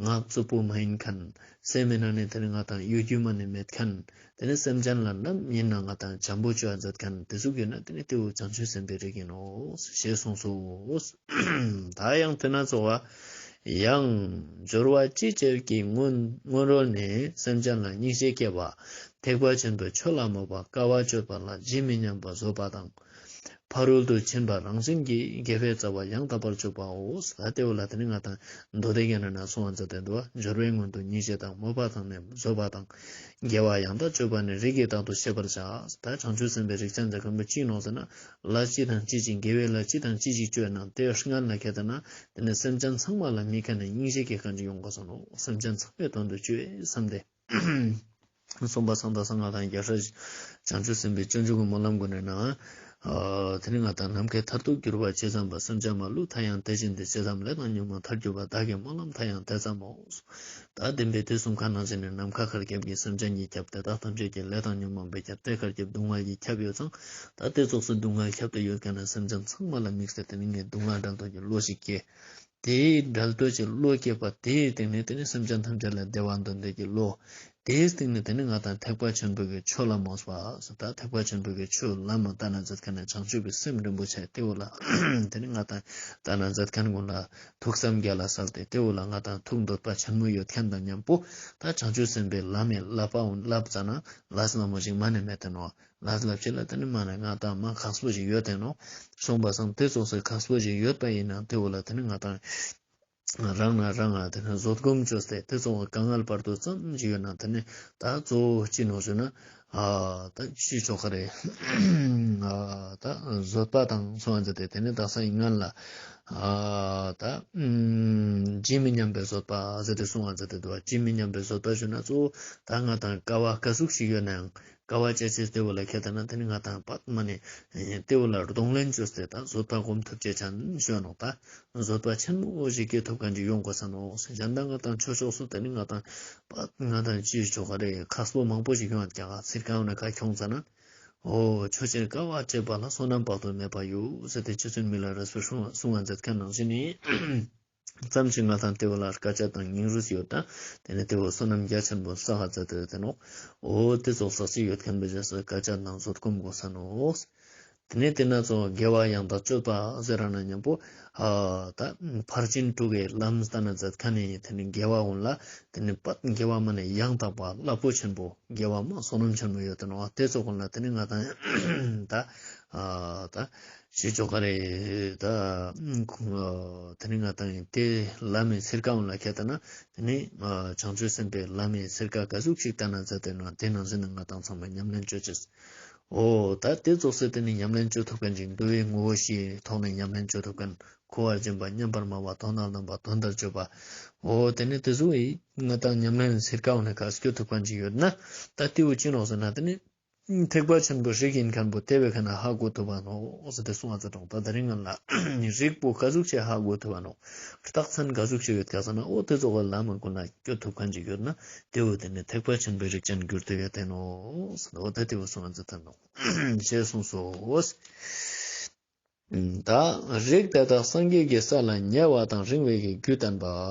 ངག་རྩུབ་པོ་མ་ཡིན་མཁན། སེམས་མི་ནང་ནས་དེ་ནི་ང་དང་གཡོ་སྒྱུ་མ་ནི་མེད་མཁན། དེ་ནི་སེམས་ཅན་ལ་ནམ་ཡིན་ན་ང་དང་བྱམས་པོ་ཅོ་བ་མཛད་མཁན་དེ་ཟུག་ཡོད་ན་དེ་ནི་དེ་བོ་བྱང་ཆུབ་སེམས་དཔའི་རིགས་ཡིན་ནོ། ཞེས་གསུངས་སོ། ད་ཡང་དེ་ན་ཚོ་བ། ཡང་སྦྱོར་བ་ཅི་བྱེད་ཀྱི་སྔོན་སྔོན་རོལ་ནས། སེམས་ཅན་ལ་སྙིང་རྗེ་སྐྱེ་བ། ཐེག་པ་ཆེན་པོའི་ཆོས་ལ་མོས་པ། དཀའ་བ་སྤྱོད་པ་ལ་ཇི་མི་སྙམ་པ་བཟོད་པ་དང་། ཕ་རོལ་ཏུ་ཕྱིན་པ་རང་བཞིན་གྱིས། དགེ་བའི་རྩ་བ་ཡང་དག་པར་སྤྱོད་པའོ། ད་དེ་བོ་ལ་དེ་ནི་ང་དང་མདོ་སྡེ་རྒྱན་ནང་ན་གསུངས་པ་མཛད་དེ་འདུག། སྦྱོར་བའི་སྔོན་དུ་སྙིང་རྗེ་དང་། མོས་པ་དང་ནི་བཟོད་པ་དང་། དགེ་བ་ཡང་དག་སྤྱོད་པ་ནི། རིགས་ཀྱི་རྟགས་དུ་ཤེས་པར་བྱ། ད་བྱང་ཆུབ་སེམས་དཔའི་རིགས་ཅན་ཟེར་མཁན་པོ་ཅི་ནོག་ཟེར་ན། ལས་ཅི་དང་ཅི་ཅིག་དགེ་བའི་ལས་ཅི་དང་ཅི་ཅིག་སྤྱོད་ན་དེ་སྔན་ལ་ཁྱེད་ད་ན་དེ་ནི་སེམས་ཅན་ཚང་མ་ལ་དམིགས་མཁན་ནི་སྙིང་རྗེ་སྐྱེ་མཁན་ཅིག་ཡོང་དགོས་ས་ནོག། སེམས་ཅན་ཚང་མའི་དོན་དུ་སྤྱོད་བསམ་སྟེ། གསུངས་པ་སང་ད་གསང་སྔགས་དང་རྒྱལ་སྲས་བྱང་ཆུབ་སེམས་དཔའི་སྤྱོད་འཇུག་གི་སྨོན་ལམ་གུན་ནི་ནང་། ཨ་དེ་ནི་ང་དང་ནམ་མཁའི་མཐར་ཐུག་གྱུར་པ་ཇི་ཙམ་པ། སེམས་ཅན་མ་ལུས་མཐའ་ཡང་དེ་བཞིན་ཏེ། ཇི་ཙམ་ལས་དང་ཉོན་མོངས་མཐར་གྱུར་པ། བདག་གི་སྨོན་ལམ་མཐའ་ཡང་དེ་ཙམ་མོ། ད་བདེན་པའི་དུས་གསུམ་ཁ་ནང་བཞིན་ནི་ནམ་མཁའ་ཁར་ཁྱབ་ཀྱི་སེམས་ཅན་གྱིས་ཁྱབ་སྟེ། བདག་ཐམས་ཅད་ཀྱི་ལས་དང་ཉོན་མོངས་པས་ཁྱབ་སྟེ། ཁར་ཁྱབ་སྡུག་བསྔལ་གྱིས་ཁྱབ་ཡོད་ཙང་། ད་དེ་ཙོགས་སུ་སྡུག་བསྔལ་ཁྱབ་སྟེ་ཡོད་མཁན་ནི་སེམས་ཅན་ཚང་མ་ལ་དམིགས་ཏེ་དེ་ནི་ངས་སྡུག་བསྔལ་བྲལ་འདོད་ཀྱི་བློ་ཞིག་སྐྱེ། དེའི་བྲལ་འདོད་ཀྱི་བློ་སྐྱེས་པ་དེའི་སྟེང་ནས་དེ་ནི་སེམས་ཅན་ཐམས་ཅད་ལ་བདེ་བ་འདོད་འདོད་ཀྱི་བློ། དེའི་སྟེང་ནས་དེ་ནི་ང་དང་ཐེག་པ་ཆེན་པོ་གི་ཆོས་ལ་མོས་པ། ད་ཐེག་པ་ཆེན་པོ་གི་ཆོས་ལམ་མ་ལྟ་ན་མཛད་མཁན་ནི་བྱང་ཆུབ་པའི་སེམས་རིན་པོ་ཆེ་དེ་བོ་ལ་དེ་ནི་ང་དང་ལྟ་ན་མཛད་མཁན་གུན་ལ་ཐུགས་བསམ་རྒྱ་ལ་གསལ་ཏེ་དེ་བོ་ལ་ང་དང་ཐུགས་འདོད་པ་ཆེན་མོ་ཡོད་མཁན་དང་མཉམ་པོ་ད་བྱང་ཆུབ་སེམས་དཔའི་ལམ་མི་བསླབ་པ་འོན་བསླབ་ཙ་ན་ལས་སླ་མོ་ཞིག་མ་ནི་མེད་དེ་ནོག། ལས་སླ་ཅིག་ལ་དེ་ནི་མ་ནི་ང་དང་མ་ཁག་པོ་ཞིག་ཡོད་དེ་ནོག། གསུངས་པ་སང་དེ་ཙོགས་སུ་ཁག་པོ་ཞིག་ཡོད་པ་ཡིན་ན་དེ་བོ་ལ་དེ་ནི་ང་དང་རང་ན་རང་ང་དེ་ནི་བཟོད་སྒོམ་བཅོས་ཏེ་དེ་ཙོགས་དཀའ་ངལ་བར་དུ་ཙམ་ཞིག་ཡོད་ན་དེ་ནི་ད་གཙོ་བོ་ཅི་ནོག་ཞུ་ན། ཨ་ད་ཅི་ཆོག་ག་རེ། ཨ་ད་བཟོད་པ་དང་གསུངས་པ་མཛད་དེ་དེ་ནི་དག་ས་ཡིན་ངན་ལ། ཨ་ད་ཨམ་ཇི་མི་སྙམ་པའི་བཟོད་པ་ཟེར་ཏེ་གསུངས་པ་མཛད་དེ་འདུག་པ། ཇི་མི་སྙམ་པའི་བཟོད་པ་ཞུ་ན་གཙོ་བོ་ད་ང་དང་དཀའ་བ་ག་ཟུག་ཞིག་ཡོད་ནའང་དཀའ་བ་སྤྱད་ཅེས་དེ་བོ་ལ་ཁྱེད་ད་ན་དེ་ནི་ང་དང་པད་མ་ནི་དེ་བོ་ལ་གདོང་ལེན་བཅོས་ཏེ་ད་བཟོད་པ་སྒོམ་ཐུབ་ཅེས་ཅན་ཞུ་ནོག། ད་བཟོད་པ་ཆེན་མོ་ཞིག་སྐྱེ་ཐུབ་མཁན་ཅིག་ཡོང་དགོས་ས་ནོག། གཞན་དག་ང་དང་ཆོས་ཕྱོགས་སུ་དེ་ནི་ང་དང་པད་ང་དང་ཅི་ཆོག་ག་རེ་ཁག་པོ་མང་པོ་ཞིག་ཡོང་ཡོད་ཀྱང་ཚིར་ཁ་འོ་ན་ཁ་ཁྱོང་ཙ་ན། འོ་ཆོས་ཅན་དཀའ་བ་སྤྱད་པ་ལ་བསོད་ནམས་དཔག་ཏུ་མེད་པ་ཡོད་ཟེར་ཏེ་རྗེ་བཙུན་མི་ལ་རས་པས་གསུང་བ་མཛད་མཁན་ནང་བཞིན་ནི། ཙམ་ཞིག་ང་དང་དེ་བོ་ལ་དཀའ་སྤྱད་དང་སྙིང་རུས་ཡོད་ན་དེ་ནི་དེ་བོ་བསོད་ནམས་རྒྱ་ཆེན་པོ་བསགས་མཛད་དེ་ཡོད་དེ་ནོག། འོ་དེ་ཙོགས་བསགས་ཤིང་ཡོད་མཁན་པའི་རྗེས་སུ་དཀའ་སྤྱད་དང་བཟོད་སྒོམ་དགོས་ས་ནོག། དེ་ནས་དེ་ན་ཚོ་དགེ་བ་ཡང་དག་སྤྱོད་པ་ཟེར་ར་ན་མཉམ་པོ་ཨ་ད་ཕར་ཕྱིན་དྲུག་གི་ལམ་ལྟ་ན་མཛད་མཁན་ནི་དེ་ནི་དགེ་བ་འོན་ལ་དེ་ནི་པད་དགེ་བ་མ་ནི་ཡང་དག་པ་རླབས་པོ་ཆེན་པོ་དགེ་བ་མ་བསོད་ནམས་ཆེན་མོ་ཡོད་དེ་ནོག། དེ་ཚོ་འོན་ལ་དེ་ནི་ང་དང་ད་ཨ་ད་ཞུ་ཆོག་ག་རེ་ད་ཨ་དེ་ནི་ང་དང་དེ་ལམ་མི་ཚིར་ཀ་འོན་ལ་ཁྱེད་ད་ན་དེ་ནི་ཨ་བྱང་ཆུབ་སེམས་དཔའི་ལམ་མི་ཚིར་ཀ་ག་ཟུག་ཅིག་ལྟ་ན་མཛད་དེ་ནོག། དེ་ནང་བཞིན་ནི་ང་དང་ཚང་མ་ཉམས་ལེན་བཅོ་ཅེས། འོ་ད་དེ་ཙོགས་སེ་དེ་ནི་ཉམས་ལེན་བཅོ་ཐུབ་མཁན་ཅིག་འདུལ་བའི་ངོ་བོ་བཞིའི་ཐོག་ནས་ཉམས་ལེན་བཅོ་ཐུབ་མཁན། འཁོར་བ་འབྱིན་པ་མཉམ་པར་སྨྲ་བ། དོན་དང་ལྡན་པ་དོན་དུ་སྤྱོད་པ། འོ་དེ་ནི་དེ་ཚོ་ཡི་ང་དང་ཉམས་ལེན་ཚིར་ཀ་འོ་ན་ཁ་སྐྱོ་ཐུབ་མཁན་ཅིག་ཡོད་ན་ད་དེ་བོ་ཅི་ནོག་ཟེར་ན་དེ་ནི་ཐེག་པ་ཆེན་པོའི་རིགས་ཡིན་མཁན་པོ་དེ་བས་ཁ་ན་ཧ་གོ་ཐུབ་པ་ནོག་ཟེར་ཏེ་གསུངས་པ་ཙ་དྲང་། ད་དེ་རིང་ང་ལ་རིགས་པོ་ག་ཟུག་ཅིག་ཧ་གོ་ཐུབ་པ་ནོག། རྟགས་མཚན་ག་ཟུག་ཅིག་ཡོད་ཀྱག་ཟེར་ན་འོ་དེ་ཚོ་ག་ལམ་ཀུན་ལ་སྐྱོ་ཐུབ་མཁན་ཅིག་ཡོད་ན་དེ་བོ་དེ་ནི་ཐེག་པ་ཆེན་པོའི་རིགས་ཅན་གྱུར་ཏེ་ཡོད་དེ་ནོག། འོ་ད་དེ་བོ་གསུངས་པ་ཙ་དྲང་ནོག། ཞེས་གསུངས་སོ། ད་རིགས་དེ་དག་སངས་རྒྱས་ཀྱི་ས་ལ་ཉེ་བ་དང་རིང་བའི་གི་རྒྱུ་བསྟན་པ་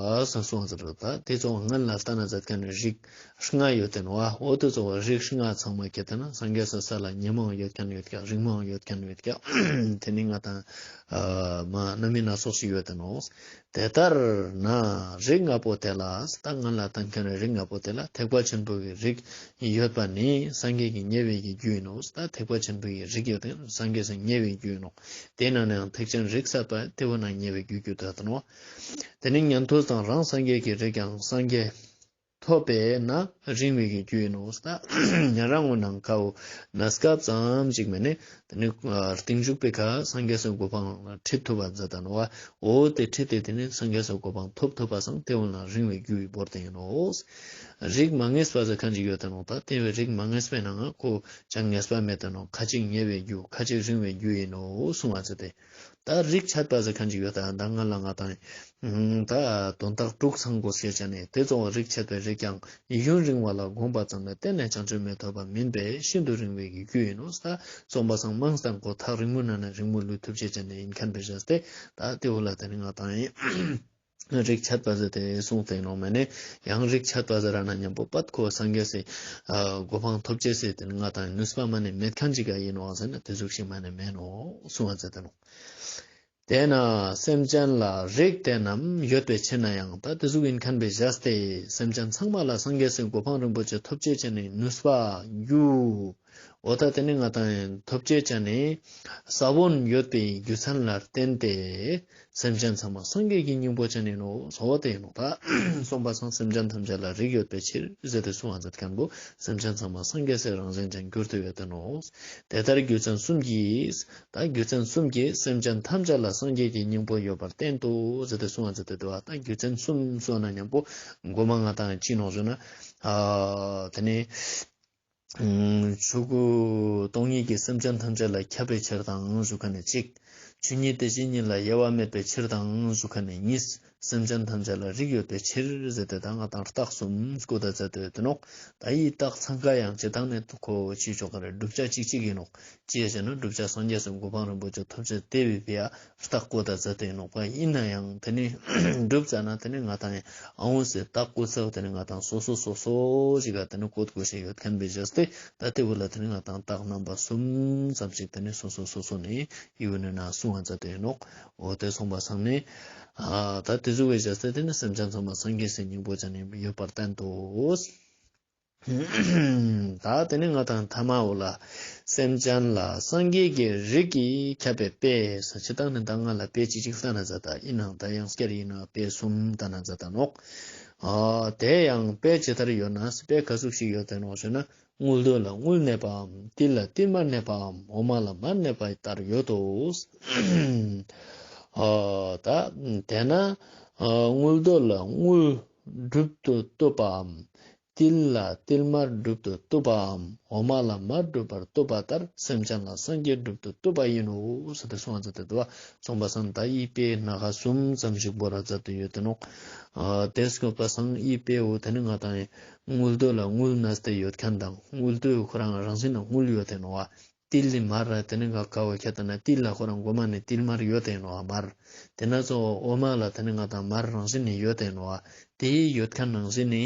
སོང་སོང་ཟེར་རོ། ད་དེ་ཚོ་སྔན་ལ་ལྟ་ན་མཛད་མཁན་རིགས་ལྔ་ཡོད་དེ་ནོག། འོ་དེ་ཚོ་རིགས་ལྔ་ཚང་མ་ཁྱེད་དེ་ན་སངས་རྒྱས་སི་ས་ལ་ཉེ་མོ་ཡོད་མཁན་ཡོད་ཀྱག། རིང་མོ་ཡོད་མཁན་ཡོད་ཀྱག། དེ་ནི་ང་དང་མ་རྣམ་སྨིན་སྣ་ཚོགས་ཤིག་ཡོད་དེ་ནོག། དེ་ལྟར་ན་རིགས་ལྔ་པོ་དེ་ལ། ད་སྔན་ལ་ལྟ་མཁན་རིགས་ལྔ་པོ་དེ་ལ་ཐེག་པ་ཆེན་པོ་གི་རིགས་ཡོད་པ་ནི་སངས་རྒྱས་ཀྱི་ཉེ་བའི་གི་རྒྱུ་ཡིན་ནོག། ད་ཐེག་པ་ཆེན་པོ་གི་རིགས་ཡོད་དེ་སངས་རྒྱས་སི་ཉེ་བའི་རྒྱུ་ཡིན་ནོག། དེ་ན་ནའང་ཐེག་ཆེན་རིགས་སད་པ་དེ་བོ་ན་ཉེ་བའི་རྒྱུ་རྒྱུ་དོ་ཡོད་དེ་ནོག། དེ་ནི་ཉན་ཐོས་དང་རང་སངས་རྒྱས་ཀྱི་རིགས་ཀྱང་སངས་རྒྱས་ཐོབ་པས་ན་རིང་བའི་གི་རྒྱུ་ཡིན་ནོག། ད་ཉན་རང་ངོ་ནང་ཁའོ་གནས་སྐབས་ཙམ་ཞིག་མེད་ནས་དེ་ནི་ཨ་རྟིང་མཇུག་པའི་ཁ་སངས་རྒྱས་སི་གོ་འཕང་ཁྲིད་ཐུབ་པ་མཛད་དེ་ནོག་པ། འོ་དེ་ཁྲིད་དེ་དེ་ནི་སངས་རྒྱས་སི་གོ་འཕང་ཐོབ་ཐུབ་པ་སང་དེ་འོ་ན་རིང་བའི་རྒྱུ་ཡི་བོར་ཏེ་ཡིན་ནོག། རིགས་མ་ངེས་པ་ཟེར་མཁན་ཅིག་ཡོད་དེ་ནོག། ད་དེ་བོའི་རིགས་མ་ངེས་པའི་ནང་ང་ཁོ་ཅང་ངེས་པ་མེད་དེ་ནོག། ཁ་ཅིག་ཉེ་བའི་རྒྱུ་ཁ་ཅིག་རིང་བའི་རྒྱུ་ཡིན་ནོག་གསུངས་པ་ཙ་དེ། ད་རིགས་ཆད་པ་ཟེར་ཁན་ཅིག་ཡོད། ད་ད་ང་ལ་ང་དང་ད་དོན་དག་དྲུག་ཚང་དགོས་ཤེས་ཅན་ནི་དེ་ཚོ་རིགས་ཆད་པའི་རིགས་ཀྱང་ཡུན་རིང་བ་ལ་གོམས་པ་ཙམ་ལ་བརྟེན་ནས་བྱང་ཆུབ་མི་ཐོབ་པ་མིན་པས་ཤིན་ཏུ་རིང་བའི་རྒྱུ་ཡིན་ནོ། ད་སོང་པ་སང་མང་སྟེ་ཁོ་ཐག་རིང་མོ་ན་ན་རིང་མོ་ལུས་ཐུབ་ཅེས་ཅན་ནི་ཡིན་ཁན་པའི་བྱས་ཏེ་ད་དེ་བོ་ལ་དེ་ནི་ང་དང་ཡིན། རིགས་ཆད་པ་ཟེར་ཏེ་གསུངས་ཏེ་ཡིན་ནོག། མ་ནེ་ཡང་རིགས་ཆད་པ་ཟེར་ར་ན་མཉམ་པོ་པད་ཁོ་སངས་རྒྱས་སི་གོ་འཕང་ཐོབ་ཅེས་སི་དེ་ནི་ང་དང་ནུས་པ་མ་ནེ་མེད་ཁན་ཅིག་ག་ཡིན་ནོག་ཟེར་ན་དེ་ཟུག་ཞིག་མ་ནེ་མེད་ནོག་གསུངས་པ་ཟེར་ཏེ་ནོག། དེས་ན་སེམས་ཅན་ལ་རིགས་དེ་རྣམས་ཡོད་པའི་ཕྱིར་ན་ཡང་། ད་དེ་ཟུག་ཡིན་ཁན་པའི་བྱས་ཏེ་སེམས་ཅན་ཚང་མ་ལ་སངས་རྒྱས་སི་གོ་འཕང་རིན་པོ་ཆེ་ཐོབ་ཅེས་ཅན་ནི་ནུས་པ་རྒྱུ་འོ་ད་དེ་ནི་ང་དང་ཐོབ་ཅེས་ཅན་ནི་ས་བོན་ཡོད་པའི་རྒྱུ་མཚན་ལ་བརྟེན་ཏེ་སེམས་ཅན་ཚང་མ་སངས་རྒྱས་ཀྱི་སྙིང་པོ་ཅན་ཡིན་ནོ། འོ་དེ་ཡིན་ནོ། ད་སོང་པ་སང་སེམས་ཅན་ཐམས་ཅད་ལ་རིགས་ཡོད་པའི་ཕྱིར་ཟེར་ཏེ་གསུངས་པ་མཛད་ཁན་པོ་སེམས་ཅན་ཚང་མ་སངས་རྒྱས་སི་རང་བཞིན་ཅན་གྱུར་ཏེ་ཡོད་དེ་ནོ། དེ་ལྟར་རྒྱུ་མཚན་གསུམ་གྱིས། ད་རྒྱུ་མཚན་གསུམ་གྱིས་སེམས་ཅན་ཐམས་ཅད་ལ་སངས་རྒྱས་ཀྱི་སྙིང་པོ་ཡོད་པར་བསྟན་ཏོ་ཟེར་ཏེ་གསུངས་པ་མཛད་དེ་འདུག། ད་རྒྱུ་མཚན་གསུམ་གསུངས་ན་མཉམ་པོ་གོ་མ་ང་དང་ཅི་ནོག་ཟེར་ན། ཨ་དེ་ནི་ཆོས་སྐུ་སྟོང་ཉིད་ཀྱིས་སེམས་ཅན་ཐམས་ཅད་ལ་ཁྱབ་པའི་ཕྱིར་དང་ཞུ་ཁན་ནི་གཅིག། ཆོས་ཉིད་དེ་བཞིན་ཉིད་ལ་དབྱེ་བ་མེད་པའི་ཕྱིར་དང་ཞུ་ཁན་ནི་གཉིས། སེམས་ཅན་ཐམས་ཅད་ལ་རིགས་ཡོད་པའི་ཕྱིར་ཟེར་ཏེ་ད་ང་དང་རྟགས་གསུམ་བཀོད་ད་མཛད་དེ་ཡོད་དེ་ནོག། ད་འི་རྟགས་ཚང་ཀ་ཡང་སྤྱིར་བཏང་ནེ་ཁོ་ཅི་ཆོག་ག་རེ་བསྒྲུབ་བྱ་གཅིག་གཅིག་ཡིན་ནོག། ཅི་ཡ་ཟེར་ན་བསྒྲུབ་བྱ་སངས་རྒྱས་སི་གོ་འཕང་རིན་པོ་ཆེ་ཐོབ་ཅེས་དེ་བོའི་ཕི་ཡ་རྟགས་བཀོད་ད་མཛད་དེ་ཡིན་ནོག་པ། ཡིན་ན་ཡང་དེ་ནི་བསྒྲུབ་ཙ་ན་དེ་ནི་ང་དང་ཨ་འོ་ཟེར་རྟགས་བཀོད་ས་དེ་ནི་ང་དང་སོ་སོ་སོ་སོ་ཞིག་ག་དེ་ནི་བཀོད་དགོས་ཤེས་ཡོད་ཁན་པའི་བྱས་ཏེ་ད་དེ་བོ་ལ་དེ་ནི་ང་དང་རྟགས་རྣམ་པ་གསུམ་ཙམ་ཞིག་དེ་ནི་སོ་སོ་སོ་སོ་ནེ་ཡིད་ནི་ན་གསུངས་པ་མཛད་དེ་ཡིན་ནོག། འོ་དེ་སོང་པ་སང་ནི། ཨ་ད་དེ་ཟུག་པའི་བྱས་ཏེ་དེ་ནི་སེམས་ཅན་ཚང་མ་སངས་རྒྱས་སི་སྙིང་པོ་ཅན་ནི་ཡོད་པར་བསྟན་ཏོ། ད་དེ་ནི་ང་དང་ཐ་མ་འོ་ལ་སེམས་ཅན་ལ་སངས་རྒྱས་ཀྱི་རིགས་ཀྱིས་ཁྱབ་པའི་དཔེ་ཟེར་ཅི་ད་ནི་ད་ང་ལ་དཔེ་ཅིག་ཅིག་བསྟན་ན་མཛད་ད་ཡིན་ནའང་ད་ཡང་སྐྱར་ཡིན་ན་དཔེ་གསུམ་བསྟན་ན་མཛད་ད་ནོག། ཨ་དེ་ཡང་དཔེ་ཇི་ལྟར་ཡོད་ན་དཔེ་ག་ཟུག་ཞིག་ཡོད་དེ་ནོག་ཞུ་ན། དངུལ་རྡོ་ལ་དངུལ་གནས་པའམ། ཏིལ་ལ་ཏིལ་མར་གནས་པའམ། འོ་མ་ལ་མར་གནས་པ་ལྟར་ཡོད་དོ། ཨ་ད་དེས་ན་ཨ་དངུལ་རྡོ་ལ་དངུལ་སྒྲུབ་ཏུ་བཏུབ་པའམ། ཏིལ་ལ་ཏིལ་མར་སྒྲུབ་ཏུ་བཏུབ་པའམ། འོ་མ་ལ་མར་སྒྲུབ་པར་བཏུབ་པ་ལྟར་སེམས་ཅན་ལ་སངས་རྒྱས་སྒྲུབ་ཏུ་བཏུབ་པ་ཡིན་ནོ་ཟེར་ཏེ་གསུངས་པ་མཛད་དེ་འདུག་པ། སོང་པ་སང་ད་འི་དཔེ་སྣ་ཁ་གསུམ་ཙམ་ཞིག་བོར་ར་མཛད་དེ་ཡོད་དེ་ནོག། ཨ་དེ་སོང་པ་སང་འི་དཔེ་བོ་དེ་ནི་ང་དང་དངུལ་རྡོ་ལ་དངུལ་གནས་ཏེ་ཡོད་ཁན་དང་དངུལ་རྡོའི་ཁོ་རང་རང་བཞིན་ལ་དངུལ་ཡོད་དེ་ནོག་པ། ཏིལ་ནི་མར་ར་དེ་ནི་ག་ག་བོ་ཁྱད་ད་ན་ཏིལ་ལ་ཁོ་རང་གོ་མ་ནེ་ཏིལ་མར་ཡོད་དེ་ནོག་པ་མར། དེ་ན་ཚོ་འོ་མ་ལ་དེ་ནི་ང་དང་མར་རང་བཞིན་ནི་ཡོད་དེ་ནོག་པ། དེ་ཡོད་ཁན་རང་བཞིན་ནི་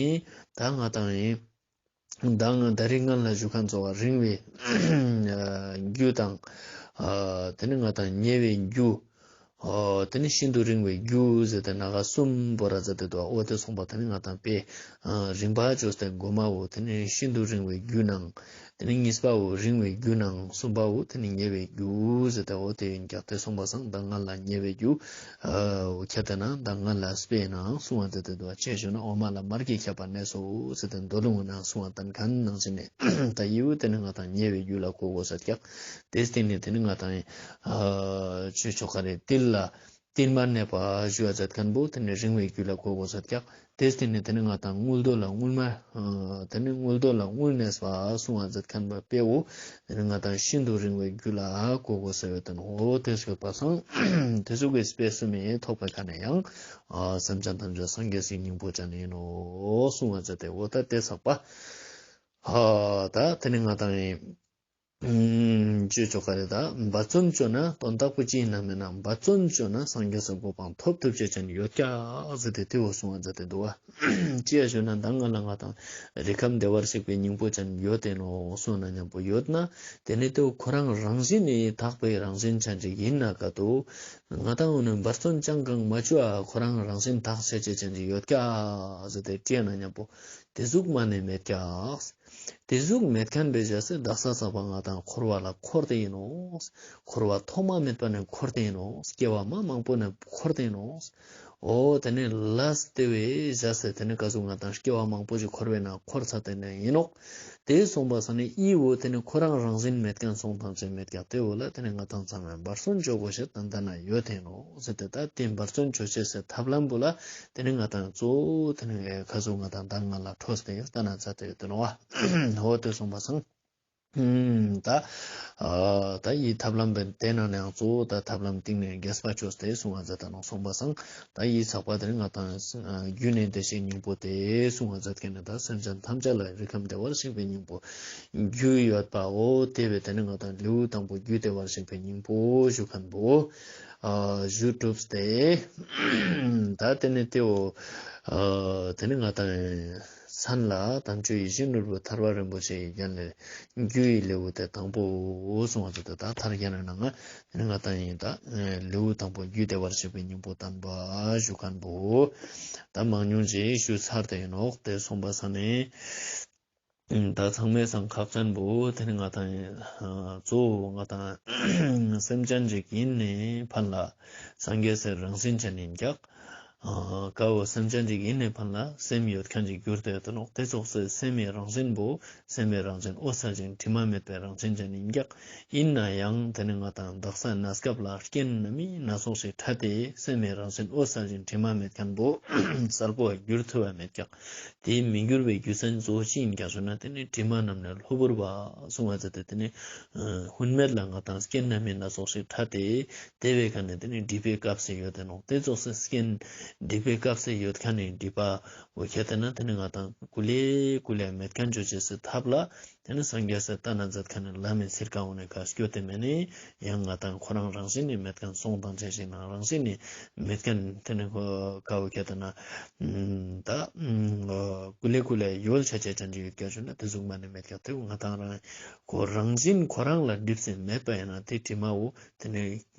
ད་ང་དང་ཡིན། ད་ང་ད་རིང་ང་ལ་ཞུ་ཁན་ཚོ་བ་རིང་བའི་རྒྱུ་དང་། ཨ་དེ་ནི་ང་དང་ཉེ་བའི་རྒྱུ། ཨོ་དེ་ནི་ཤིན་ཏུ་རིང་བའི་རྒྱུ་ཟེར་ཏེ་སྣ་ཁ་གསུམ་བོར་ར་མཛད་དེ་འདུག། འོ་དེ་སོང་པ་དེ་ནི་ང་དང་དཔེ་རིམ་པ་བཅོས་ཏེ་གོ་མ་བོ་དེ་ནི་ཤིན་ཏུ་རིང་བའི་རྒྱུ་ནང་། དེ་ནི་གཉིས་པ་བོ་རིང་བའི་རྒྱུ་ནང་། གསུམ་པ་བོ་དེ་ནི་ཉེ་བའི་རྒྱུ་ཟེར་ཏེ་འོ་དེ་ཡིན་ཀྱག། དེ་སོང་པ་སང་ད་ང་ལ་ཉེ་བའི་རྒྱུ། ཨོ་ཁྱད་ད་ན་ད་ང་ལ་དཔེ་ནང་གསུངས་པ་མཛད་དེ་འདུག། ཅི་ཞུ་ན་འོ་མ་ལ་མར་གྱིས་ཁྱབ་པ་གནས་སོ་ཟེར་ཏེ་མདོ་ལུང་ནང་གསུངས་པ་བསྟན་ཁན་ནང་བཞིན་ནི་ད་འི་བོ་དེ་ནི་ང་དང་ཉེ་བའི་རྒྱུ་ལ་གོ་དགོས་ས་ཀྱག། དེ་སྟེང་ནས་དེ་ནི་ང་དང་ཨ་ཅི་ཆོག་ག་རེ་ཏིལ་ལ་ཏིལ་མར་གནས་པ་ཞུ་བ་མཛད་ཁན་པོ་དེ་ནི་རིང་བའི་རྒྱུ་ལ་གོ་དགོས་ས་ཀྱག། དེ་སྟེང་ནས་དེ་ནི་ང་དང་དངུལ་རྡོ་ལ་དངུལ་མར་ཨ་དེ་ནི་དངུལ་རྡོ་ལ་དངུལ་གནས་པ་གསུངས་པ་མཛད་ཁན་པོ་དཔེ་བོ་དེ་ནི་ང་དང་ཤིན་ཏུ་རིང་བའི་རྒྱུ་ལ་གོ་དགོས་ས་ཡོད་དེ་ནོག། འོ་དེ་སོང་པ་སང་དེ་ཟུག་གི་དཔེ་གསུམ་མི་ཐོག་པའི་ཁ་ནས་ཡང་ཨ་སེམས་ཅན་ཐམས་ཅད་སངས་རྒྱས་སི་སྙིང་པོ་ཅན་ཡིན་ནོ་གསུངས་པ་མཛད་དེ་འོ་ད་དེ་ཚགས་པ། ཨ་ད་དེ་ནི་ང་དང་ཡིན། ཅི་ཆོག་ག་རེ་ད་འབད་བརྩོན་བཅོས་ན་དོན་དག་པོ་ཅི་ཡིན་ན་མེད་ན་འབད་བརྩོན་བཅོས་ན་སངས་རྒྱས་སི་གོ་འཕང་ཐོབ་ཐུབ་ཅེས་ཅན་ཡོད་ཀྱག་ཟེར་ཏེ་དེ་བོ་གསུངས་པ་མཛད་དེ་འདུག་པ། ཅི་ཡ་ཞུ་ན་ད་ང་ལ་ང་དང་རིགས་ཁམས་བདེ་བར་གཤེགས་པའི་སྙིང་པོ་ཅན་ཡོད་དེ་ནོ་གསུངས་ན་མཉམ་པོ་ཡོད་ན་དེ་ནི་དེ་བོ་ཁོ་རང་རང་བཞིན་ནི་དག་པའི་རང་བཞིན་ཅན་ཅིག་ཡིན་ན་ག་དུ་ང་དང་འོ་ནི་འབད་བརྩོན་ཅང་གང་མ་བཅོ་ཨ་ཁོ་རང་རང་བཞིན་དག་ཅེས་ཅན་ཅིག་ཡོད་ཀྱག་ཟེར་ཏེ་དྲིས་ན་མཉམ་པོ་དེ་ཟུག་མ་ནེ་མེད་ཀྱག། དེ་ཟུག་མེད་ཁན་པའི་བྱས་ཏེ་དག་ས་ས་པ་ང་དང་འཁོར་བ་ལ་འཁོར་ཏེ་ཡིན་ནོག། འཁོར་བ་ཐོག་མ་མེད་པ་ནས་འཁོར་ཏེ་ཡིན་ནོག། སྐྱེ་བ་མ་མང་པོ་ནས་འཁོར་ཏེ་ཡིན་ནོག། འོ་དེ་ནི་ལས་དེ་བོའི་བྱས་ཏེ་དེ་ནི་ག་ཟུག་ང་དང་སྐྱེ་བ་མང་པོ་ཞིག་འཁོར་བའི་ནང་འཁོར་ཚར་ཏེ་ནས་ཡིན་ནོག། དེ་སོང་པ་སང་ནི་འི་བོ་དེ་ནི་ཁོ་རང་རང་བཞིན་མེད་ཁན་སོང་ཐམས་ཅད་མེད་ཀྱག། དེ་བོ་ལ་དེ་ནི་ང་དང་ཚང་མས་འབད་བརྩོན་བཅོ་དགོས་ཤེས་ཏན་ཏན་ན་ཡོད་དེ་ནོག་ཟེར་ཏེ་ད་དེ་འབད་བརྩོན་བཅོ་ཤེས་སི་ཐབས་ལམ་བོ་ལ་དེ་ནི་ང་དང་གཙོ་བོ་དེ་ནི་ཁ་ཟུག་ང་དང་ད་ང་ལ་འཕྲོས་ཏེ་ཡོད་ལྟ་ན་མཛད་དེ་ཡོད་དེ་ནོག་པ། འོ་དེ་སོང་པ་སང་ ཨུམ། ད་ཨ་ད་ཡི་ཐབས་ལམ་བན་དེ་ནང་ནའང་གཙོ་བོ་ད་ཐབས་ལམ་སྟེང་ནས་རྒྱས་པ་ཅོས་ཏེ་གསུང་བ་མཛད་ད་ནོག། སོང་པ་སང་ད་ཡི་ཚགས་པ་དེ་ནི་ང་དང་རྒྱུ་ནི་བདེ་གཤེགས་སྙིང་པོ་སྟེ་གསུང་བ་མཛད་མཁན་ནི་ད་སེམས་ཅན་ཐམས་ཅད་ལ་རིགས་ཁམས་བདེ་བར་གཤེགས་པའི་སྙིང་པོ་རྒྱུ་ཡོད་པའོ། དེ་བས་དེ་ནི་ང་དང་ལེའུ་དང་པོ་རྒྱུ་བདེ་བར་གཤེགས་པའི་སྙིང་པོ་ཞུ་མཁན་པོ་ཨ་ཞུ་གྲུབ་སྟེ། ད་དེ་ནི་དེའོ་ཨ་དེ་ནི་ང་དང་མཚན་ལ་དམ་ཆོས་ཡིད་བཞིན་ནོར་བུ་ཐར་པ་རིན་པོ་ཆེའི་རྒྱན་ལས་རྒྱུ་ཡི་ལེའུ་སྟེ་དང་པོ་གསུང་བ་ཚོ་དེ་ད་ཐར་རྒྱན་ནི་ནང་ང་དེ་ནི་ང་དང་ཡིན། ད་ལེའུ་དང་པོ་རྒྱུ་བདེ་བར་གཤེགས་པའི་སྙིང་པོ་བསྟན་པ་ཞུ་མཁན་པོ་ད་མང་ཉུང་ཅིག་ཞུ་ཚར་ཏེ་ཡིན་ནོག། དེ་སོང་པ་སང་ནི་ད་ཚང་མའི་སང་ཁག་ཅན་པོ་དེ་ནི་ང་དང་ཡིན། གཙོ་བོ་ང་དང་སེམས་ཅན་ཅིག་ཡིན་ནའི་ཕན་ལ་སངས་རྒྱས་སི་རང་བཞིན་ཅན་ཡིན་ཀྱག། ཨ་ཀ་བོ་སེམས་ཅན་ཅིག་ཡིན་ནའི་ཕན་ལ་སེམས་ཡོད་མཁན་ཅིག་གྱུར་ཏེ་ཡོད་དེ་ནོག། དེ་ཙོགས་སེ་སེམས་སི་རང་བཞིན་པོ་སེམས་སི་རང་བཞིན་འོད་གསལ་ཅན་དྲི་མ་མེད་པའི་རང་བཞིན་ཅན་ཡིན་ཀྱག། ཡིན་ན་ཡང་དེ་ནི་ང་དང་དག་ས་གནས་སྐབས་ལ་རྐྱེན་སྣ་མིན་སྣ་ཚོགས་ཤིག་ཕྲད་དེ་སེམས་སི་རང་བཞིན་འོད་གསལ་ཅན་དྲི་མ་མེད་མཁན་པོ་གསལ་པོ་གྱུར་ཐུབ་པ་མེད་ཀྱག། དེ་མི་འགྱུར་བའི་རྒྱུ་མཚན་གཙོ་བོ་ཅི་ཡིན་ཀྱག་ཞུ་ན་དེ་ནི་དྲི་མ་རྣམས་ལས་གློ་བུར་བ་གསུང་བ་མཛད་དེ་དེ་ནི་ཨ་ཧུན་མེད་ལ་ང་དང་རྐྱེན་སྣ་མིན་སྣ་ཚོགས་ཤིག་ཕྲད་དེ་དེ་བའི་ཁ་ནས་དེ་ནི་སྒྲིབ་པའི་སྐབས་སུ་ཡོད་དེ་ནོག། དེ་ཙོགས་སེ་རྐྱེན་སྒྲིབ་པའི་སྐབས་སུ་ཡོད་མཁན་ནི་སྒྲིབ་པ་འོ་ཁྱེད་དེ་ན་དེ་ནི་ང་དང་ཀུ་ལེ་ཀུ་ལེ་མེད་མཁན་ཅོ་ཅེས་སི་ཐབས་ལ་དེ་ནི་སངས་རྒྱས་སི་ལྟ་ན་མཛད་མཁན་ནི་ལམ་མི་ཚིར་ཀ་འོ་ནི་ཁ་སྐྱོད་དེ་མེད་ནི་ཡང་ང་དང་ཁོ་རང་རང་བཞིན་ནི་མེད་མཁན་སོང་དང་ཆ་ཞིག་ན་རང་བཞིན་ནི་མེད་མཁན་དེ་ནི་ཁོ་ཀ་བོ་ཁྱེད་དེ་ན་ད་ཀུ་ལེ་ཀུ་ལེ་ཡོལ་ཆ་ཆ་ཅན་ཅིག་ཡོད་ཀྱག་ཞུ་ན་དེ་ཟུག་མ་ནི་མེད་ཀྱག། དེ་ང་དང་རང་ཁོ་རང་བཞིན་ཁོ་རང་ལ་སྒྲིབ་སེ་མེད་པ་ཡིན་ན་དེ་དྲི་མ་བོ་དེ་ནི་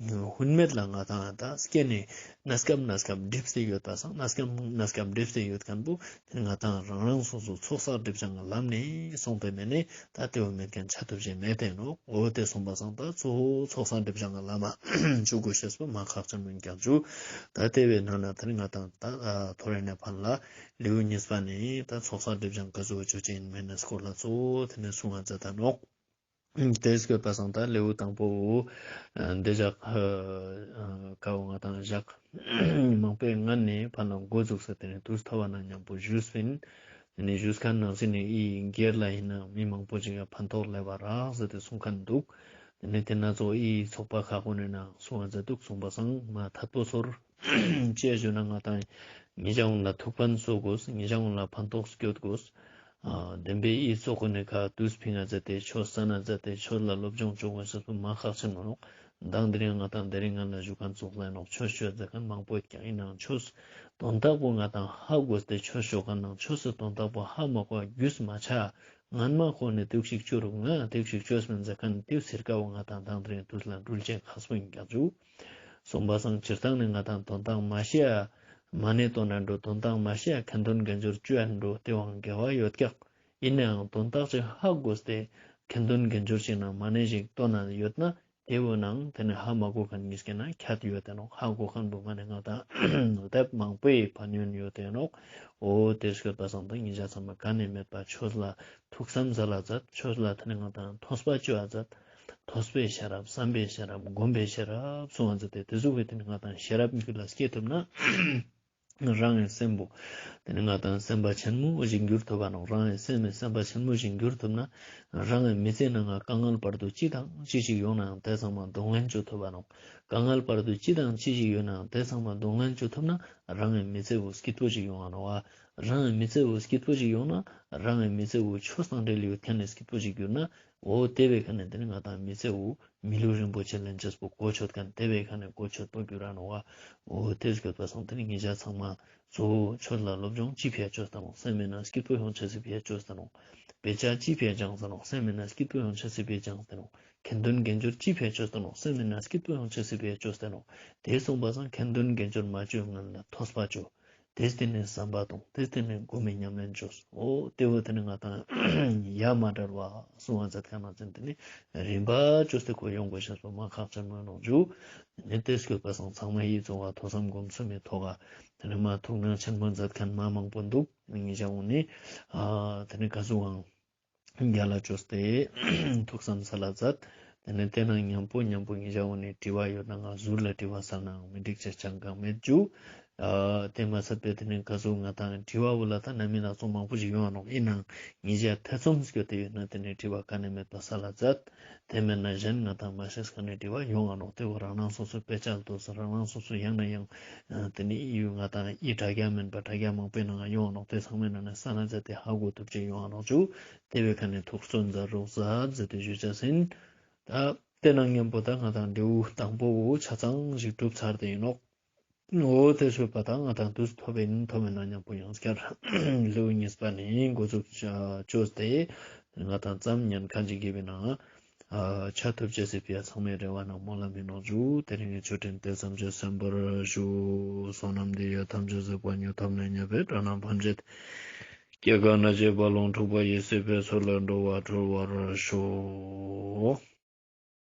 ཧུན་མེད་ལ་ང་དང་ད་སྐྱེ་ནས་གནས་སྐབས་གནས་སྐབས་སྒྲིབ་སེ་ཡོད་པ་སང་གནས་སྐབས་གནས་སྐབས་སྒྲིབ་སེ་ཡོད་མཁན་པོ་དེ་ནི་ང་དང་རང་རང་སོ་སོ་ཚོགས་བསགས་སྒྲིབ་སྦྱང་གི་ལམ་ནས་སོང་པའི་མེད་ནས་ད་དེ་བོ་མེད་མཁན་ཆ་ཐུབ་ཅེས་མེད་དེ་ནོག། འོ་དེ་སོང་པ་སང་ད་གཙོ་བོ་ཚོགས་བསགས་སྒྲིབ་སྦྱང་གི་ལམ་མ་ཅུ་དགོས་ཤེས་པོ་མ་ཁག་ཅན་མིན་ཀྱག་ཞུ། ད་དེ་བས་ན་ན་དེ་ནི་ང་དང་ད་ཐོ་རེ་ནས་ཕན་ལ་ལེའུ་གཉིས་པ་ནི་ད་ཚོགས་བསགས་སྒྲིབ་སྦྱང་ག་ཟུག་ཅོ་ཅེས་ཡིན་མིན་ནི་སྐོར་ལ་གཙོ་བོ་དེ་ནི་གསུང་བ་མཛད་ད་ནོག། དེ་སྐྱོད་པ་སང་ད་ལེའུ་དང་པོ་བོ་འདི་ཞག་ཀ་བོ་ང་དང་ཞག་མང་པོའི་སྔན་ནས་ཕན་ལ་འགོ་འཛུགས་ས་དེ་ནི་དུས་ཐོབ་པ་ན་མཉམ་པོ་ཞུས་པིན། དེ་ནི་ཞུས་མཁན་ནང་བཞིན་ནི་ཨི་སྒེར་ལ་ཡིན་ན་མི་མང་པོ་ཅིག་ཡང་ཕན་ཐོགས་སླེབས་པ་རག་ཟེར་ཏེ་གསུང་མཁན་འདུག། དེ་ནི་དེ་ན་ཚོ་ཨི་ཚོགས་པ་ཁག་པོ་ནས་ན་གསུང་བ་མཛད་འདུག། གསུང་པ་སང་མ་ཐད་པོ་ཚོར་ཅེས་ཞུ་ན་ང་དང་ཉེ་ཞ་འོང་ལ་ཐུགས་ཕན་གསོས་དགོས། ཉེ་ཞ་འོང་ལ་ཕན་ཐོགས་སྐྱོད་དགོས། ཨ་བདེན་པའི་ཨི་ཚོགས་ཁོ་ནས་ཁ་དུས་ཕིང་ང་མཛད་དེ་ཆོས་སན་ན་མཛད་དེ་ཆོས་ལ་སློབ་སྦྱོང་བྱུང་བ་ཞིག་མ་ཁག་ཆེན་མོ་ནོག། མདང་དེ་རིང་ང་དང་དེ་རིང་ང་ལ་ཞུ་མཁན་ཚོགས་ལ་ནོག་ཆོས་ཆོས་མཛད་མཁན་མང་པོ་ཡོད་ཀྱང་ཡིན་ནའང་ཆོས་དོན་དག་པོ་ང་དང་ཧ་གོ་སྟེ་ཆོས་ཞུ་མཁན་ནང་ཆོས་སི་དོན་དག་པོ་ཧ་མ་གོ་རྒྱུས་མ་ཆ། ངན་མ་ཁོ་ནས་དུག་ཤིག་ཅོ་རུག་ང་དུག་ཤིག་ཅོས་མིན་ཟེར་མཁན་དེ་ཚིར་ཀ་བོ་ང་དང་དང་དེ་རིང་དུས་ལ་འགྲུལ་ཅན་ཁག་པོ་ཡིན་ཀྱག་ཞུ། སོང་པ་སང་སྤྱིར་བཏང་ནས་ང་དང་དོན་དག་མ་ཤེས་ཡ། མ་ནེ་དོན་ན་འགྲོ་དོན་དག་མ་ཤེས་ཡ་ཁ་འདོན་དགེ་སྦྱོར་ཅོ་ཡ་འགྲོ་དེ་བོའང་དགེ་བ་ཡོད་ཀྱག། ཡིན་ནའང་དོན་དག་ཅིག་ཧ་གོ་སྟེ་ཁ་འདོན་དགེ་སྦྱོར་ཅིག་ནང་མ་ནེ་ཞིག་དོན་ན་ཡོད་ན། དེ་བོ་ནང་དེ་ནི་ཧ་མ་གོ་མཁན་ཉིས་ཀའི་ནང་ཁྱད་ཡོད་དེ་ནོག། ཧ་གོ་མཁན་བོ་མ་ནེ་ང་དང་དེབ་མང་པོའི་ཕན་ཡོན་ཡོད་དེ་ནོག། འོ་དེ་སྐྱོད་པ་སང་དང་ཉེ་ཞ་ཚང་མ་ག་ནས་མེད་པ་ཆོས་ལ་ཐུགས་བསམ་ཟ་ལ་མཛད། ཆོས་ལ་དེ་ནི་ང་དང་ཐོས་པ་ཅོ་བ་མཛད། ཐོས་པའི་ཤེས་རབ་བསམ་པའི་ཤེས་རབ་སྒོམ་པའི་ཤེས་རབ་གསུང་བ་མཛད་དེ་དེ་ཟུག་པའི་དེ་ནི་ང་དང་ཤེས་རབ་མི་ཁུལ་ལ་སྐྱེ་ཐུབ་ན། རང་གི་སེམས་པོ། དེ་ནི་ང་དང་སེམས་དཔའ་ཆེན་མོ་ཞིག་འགྱུར་ཐུབ་པ་ནོག། རང་གི་སེམས་ནི་སེམས་དཔའ་ཆེན་མོ་ཞིག་འགྱུར་ཐུབ་ན། རང་གི་མི་ཚེ་ནང་ང་དཀའ་ངལ་བར་དུ་ཅི་དང་ཅི་ཞིག་ཡོང་ནའང་དེ་ཚང་མ་གདོང་ལེན་བཅོ་ཐུབ་པ་ནོག། དཀའ་ངལ་བར་དུ་ཅི་དང་ཅི་ཞིག་ཡོད་ནའང་དེ་ཚང་མ་གདོང་ལེན་བཅོ་ཐུབ་ན། རང་གི་མི་ཚེ་བོ་སྐྱིད་པོ་ཞིག་ཡོང་ང་ནོག་བ། རང་གི་མི་ཚེ་བོ་སྐྱིད་པོ་ཞིག་ཡོང་ན། རང་གི་མི་ཚེ་བོ་ཆོས་དང་འབྲེལ་ཡོད་མཁན་ནི་སྐྱིད་པོ་ཞིག་གྱུར་ན། འོ་དེ་བའི་ཁ་ནས་དེ་ནི་ང་དང་མི་ཚེ་བོ་མི་ལུས་རིན་པོ་ཆེ་ལེན་ཅེས་པོ་གོ་ཆོད་མཁན་དེ་བའི་ཁ་ནས་གོ་ཆོད་པོ་གྱུར་ར་ནོག་བ། འོ་དེ་སྐྱོད་པ་སང་དེ་ནི་ཉེ་ཞ་ཚང་མ་གཙོ་བོ་ཆོས་ལ་སློབ་སྦྱོང་ཅི་ཕིའ་ཅོས་ཏེ་ནོག། སེམས་མེད་ན་སྐྱིད་པོ་ཡོང་ཅེས་སི་ཕིའ་ཅོས་ཏེ་ནོག། དཔེ་ཆ་ཅི་ཕིའ་སྦྱངས་ཏེ་ནོག། སེམས་མེད་ན་སྐྱིད་པོ་ཡོང་ཅེས་སི་ཕིའ་སྦྱངས་ཏེ་ནོག། ཁ་འདོན་དགེ་སྦྱོར་ཅི་ཕིའ་ཅོས་ཏེ་ནོག། སེམས་མེད་ན་སྐྱིད་པོ་ཡོང་ཅེས་སི་ཕིའ་ཅོས་ཏེ་ནོག། དེ་སོང་པ་སང་ཁ་འདོན་དགེ་སྦྱོར་མ་ཅོའི་སྔན་ལ་ཐོས་པ་ཅོ། དེ་སྟེང་ནས་བསམ་པ་གཏོང་། དེ་སྟེང་ནས་སྒོམ་མེད་ཉམས་ལེན་བཅོས། འོ་དེ་བོ་དེ་ནི་ང་དང་ཡ་མ་བྲལ་བ་གསུང་བ་མཛད་མཁན་ནང་བཞིན་དེ་ནི་རིམ་པ་བཅོས་ཏེ་ཁོ་ཡོང་དགོས་ཤེས་པོ་མ་ཁག་ཆེན་མོ་ནོག་ཞུ། དེ་ནི་དེ་སྐྱོད་པ་སང་ཚང་མ་ཡི་གཙོ་བོ་ཐོས་བསམ་སྒོམ་གསུམ་མི་ཐོག་ག་དེ་ནི་མ་ཐུགས་སྣང་ཆེན་མོ་མཛད་མཁན་མ་མང་པོ་འདུག། ཉེ་ཞ་འོང་ནི་ཨ་དེ་ནི་ག་ཟུག་ཨང་རྒྱ་ལ་བཅོས་ཏེ་ཐུགས་བསམ་ས་ལ་མཛད། དེ་ནས་དེ་ནང་མཉམ་པོ་མཉམ་པོ་ཉེ་ཞ་འོང་ནས་དྲི་བ་ཡོད་ན་ང་ཟུར་ལ་དྲི་བ་སལ་ནའང་མི་འགྲིག་ཅེས་ཅང་གང་མེད་ཞུ། ཨ་དེ་མ་ཚད་པའི་དེ་ནས་ག་ཟུག་ང་དང་དྲི་བ་བོ་ལ་ད་ན་མི་ན་ཚོགས་མང་པོ་ཞིག་ཡོང་ང་ནོག། ཨིན་ནའང་ཉིས་བརྒྱ་ཐེ་ཚོམ་སྐྱོད་དེ་ཡོད་ན་དེ་ནས་དྲི་བ་ག་ནས་མེད་པ་སལ་ལ་མཛད། དེ་མེད་ན་གཞན་ང་དང་མ་ཤེས་མཁན་ནི་དྲི་བ་ཡོང་ང་ནོག། དེ་བོ་རང་རང་སོ་སོའི་དཔེ་ཆ་ལ་ལྟོས་ས་རང་རང་སོ་སོ་ཡང་ན་ཡང་དེ་ནི་ཡུལ་ང་དང་ཡི་དྲ་རྒྱ་མེན་པ་དྲ་རྒྱ་མང་པོའི་ནང་ཡོང་ང་ནོག། དེ་ཚང་མའི་ནང་ནས་སལ་ལ་མཛད་དེ་ཧ་གོ་ཐུབ་ཅེས་ཡོང་ང་ནོག་ཅུ། དེ་བོའི་ཁ་ནས་ཐུགས་བརྩོན་མཛད་རོགས་མཛད་ཟེར་ཏེ་ཞུ་ཅེས་ཨིན། ད་དེ་ནང་མཉམ་པོ་ད་ང་དང་ལེའུ་དང་པོ་བོ་ཆ་ཚང་ཞིག་གྲུབ་ཚར་ཏེ་ཨིན་ནོག། འོ་དེ་ཚོ་བོ་ད་ང་དང་དུས་ཐོབ་ཨིན། ཐོབ་ཨིན་ན་མཉམ་པོ་ཡང་སྐྱར་ལེའུ་གཉིས་པ་ནས་འགོ་འཛུགས་ཅོས་ཏེ་ང་དང་ཙམ་ཉན་ཁ་ཅིག་གི་བི་ནང་ཆ་ཐུབ་ཅེས་སི་ཕི་ཡ་ཚང་མའི་རེ་བ་ནང་སྨོན་ལམ་ཨིན་ནོག་ཅུ། དེ་རིང་གི་ཆོས་འབྲེལ་དེ་ཙམ་གྱིས་གསན་པར་ཞུ། བསོད་ནམས་འདི་ཡིས་ཐམས་ཅད་གཟིགས་པ་ཉིད། ཐོབ་ནས་ཉེས་པའི་དགྲ་རྣམས་ཕམ་བྱས་ཏེ། སྐྱེ་རྒ་ན་འཆིའི་རྦ་ཀློང་འཁྲུགས་པ་ཡི། སྲིད་པའི་མཚོ་ལས་འགྲོ་བ་སྒྲོལ་བར་ཤོག།